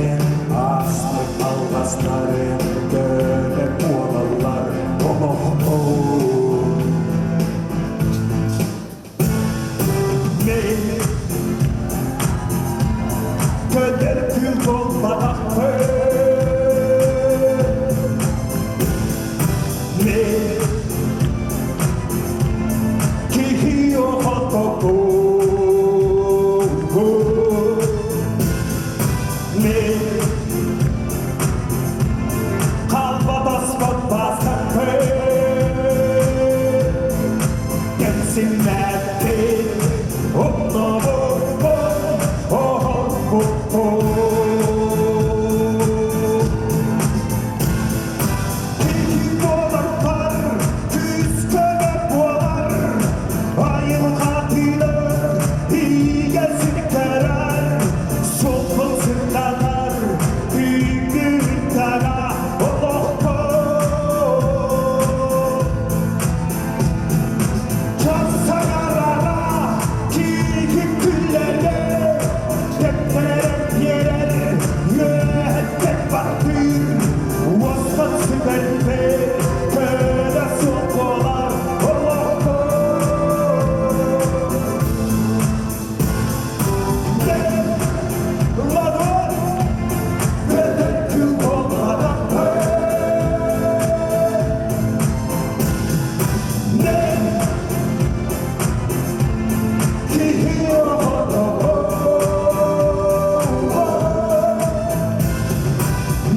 Ааспыт алҕастары көнө буолаллар олохтон Мен көтөр күл буолбатахпын Мен киһи оҕотоҕун Мен қалбатаспат бастақпын Кэмсиммэппин умнубуппун оһолбуппун Киһи буоларбар күүс-көмө буолар Айылҕа тыынар иигэ ситтэрэр Суолбун сырдатар түүнүн-таҥа олохпун Дьон саҥарара киһи күллэрэ Тэптэрэн биэрэр үөһэттэн баттыыр Уоспат сүтэрбит көнө суох буолар олохпун Ладон көтөр күл буолбатахпын Мен киһи оҕотоҕун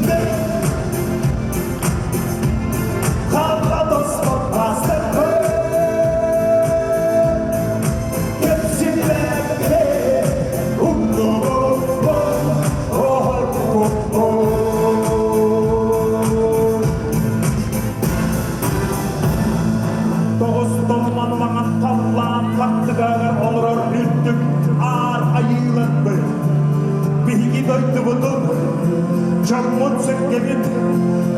Мен ханна тоспот бастарбын Кэпсиллэргэ умнубуппун оһорбуппун Тоҕус томмон маҥан халлаан хаттыгар олорор үрдүк аар айыыларбыт. Биһиги дойдубутун, дьоммут-сэргэбит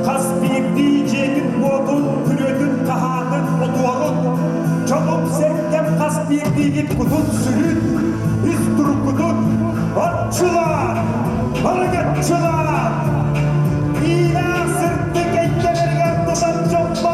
хас биирдии дьиэтин-уотун, күрүөтүн-хаһаатын, отуорун, дьонум-сэргэм хас биирдиигит кутун-сүрүн, ис туруккутун оччулаан, барыгаччылаан, иилээх сырдык эйгэлэригэр тутан дьоллоох.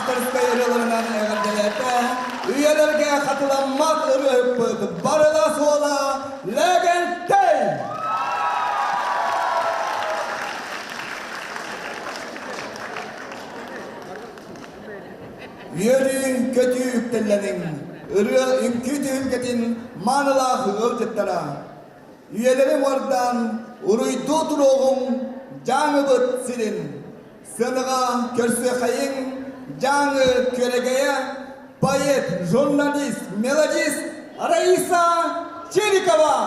Авторскай ырыаларынан эҕэрдэлээтэ. Үйэлэргэ хатыламмат ырыаһыппыт барыла суола Лэгэнтэй! Үөрүү-көтүү үктэллэниҥ, ырыа үҥкүү түһүлгэтин маанылаах ыалдьыттара. Үйэлэри уордаан уруйдуу туруоҕуҥ Дьааҥыбыт сирин. Сыанаҕа көрсүөххэйиҥ Дьааҥы күөрэгэйэ, поэт, журналист, мелодист Раиса Чирикова!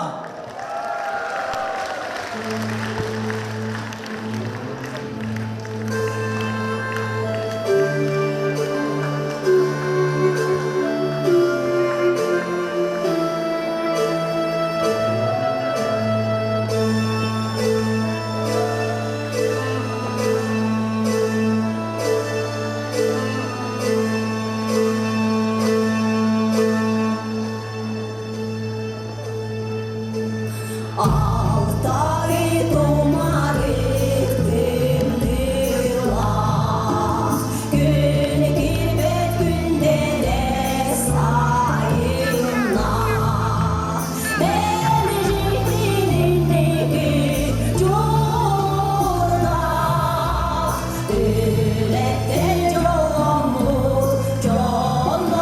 Алтары тумарык тымныылаах, Күн килбэт күндэлэс сайыннаах, Бэлэжитин инники дьулуурдаах, Үлэттэн дьолломмут дьоннордоох,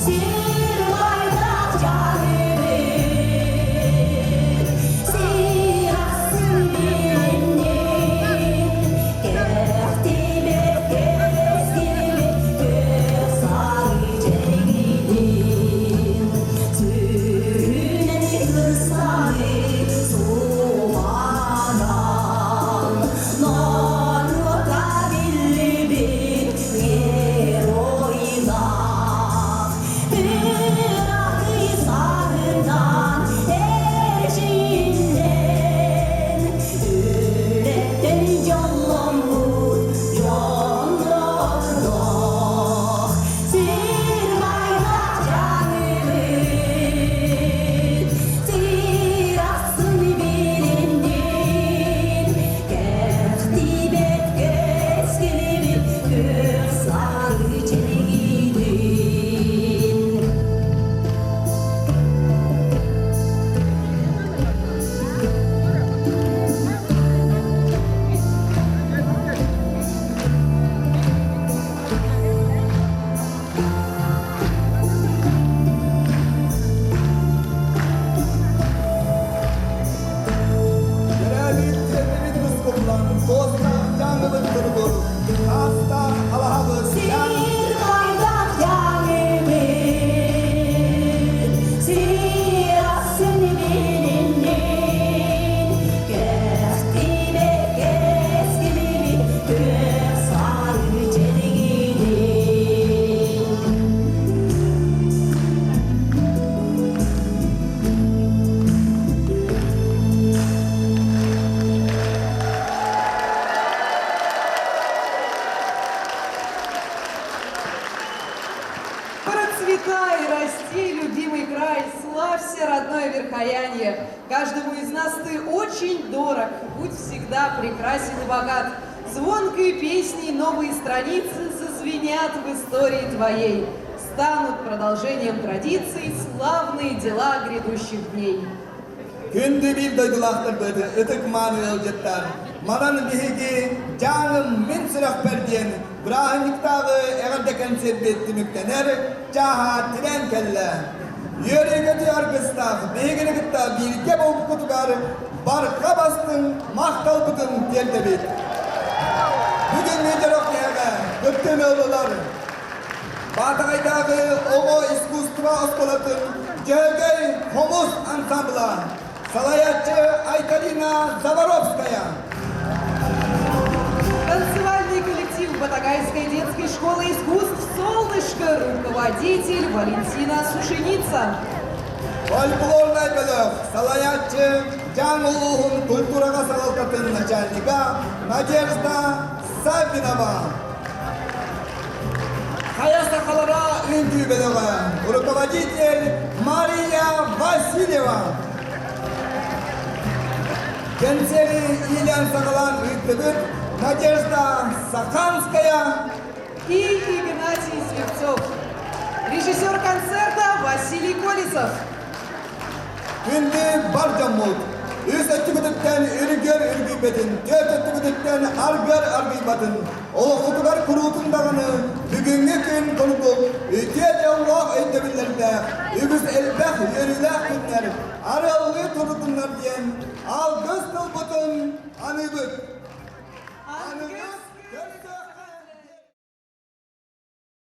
Сир байтах дьаһыыбыт, сир ахсын билиннин, Кэхтибэт кэскилбит күөх сары чэҥидин, Сүүнэн кырсаны субанан, Норуота биллибит геройдаах, Ыраахы сарынан эрчиллэн, Үлэттэн дьолломмут дьоннордоох, Сир майлаах дьаҥыбыт, сир ахсын билиннин, Кэхтибэт кэскилибит күөх сары чэлгиин. Төрөөбүт тиэрмэбит мускуллан, туостаах дьаҥыбыт туругур, таастаах алаһабыт Сир хайдах дьаҥыбыт, сир ахсын билиннин, Кэхтибэт кэскилибит күөх сары чэлгиин. Процветай, расти, любимый край, славься, родное Верхоянье. Каждому из нас ты очень дорог, будь всегда прекрасен и богат. Звонкой песней новые страницы зазвенят в истории твоей. Станут продолжением традиций славные дела грядущих дней. Күндү биир дойдулаахтарбыт ытык-мааны ыалдьыттар, манан биһиги Дьааҥым мин сүрэхпэр диэн бырааһынньыктааҕы эҕэрдэ кэнсиэрбит түмүктэнэр чааһа тирээн кэллэ. Үөрүү-көтүү аргыстаах биһигини кытта бииргэ буолбуккутугар барҕа бастыҥ махталбытын тиэрдэбит. Бүгүҥҥү дьоро киэһэҕэ кыттыыны ыллылар Баатаҕайдааҕы оҕо искусство оскуолатын Дьөһөгөй хомус ансамбла, салайааччы Айталина Заворовская. Танцевальный коллектив Батагайской детской школы искусств «Солнышко», руководитель Валентина Сушеница. Фольклорнай бөлөх салайааччы Дьаҥ улууһун культураҕа салалтатын начальнига Надежда Саввинова. Хайа сахалара үҥкүү бөлөҕө, руководитель Мария Васильева. Кэнсиэри иилээн-саҕалаан ыыттыбыт. Надежда Саханская и Игнатий Слепцов. Режиссер концерта Василий Колесов. Күндү бар дьоммут, үс өттүгүтүттэн үргүөр үргүйбэтин, түөрт өттүгүтүттэн аргыар аргыйбатын, олоххутугар куруутун даҕаны бүгүҥҥү күн курдук үтүө дьоллоох өйдөбүллэрдээх, үгүс элбэх үөрүүлээх күннэр арыаллыы турдуннар диэн алгыс тылбытын аныыбыт. Аныгыс көрсө!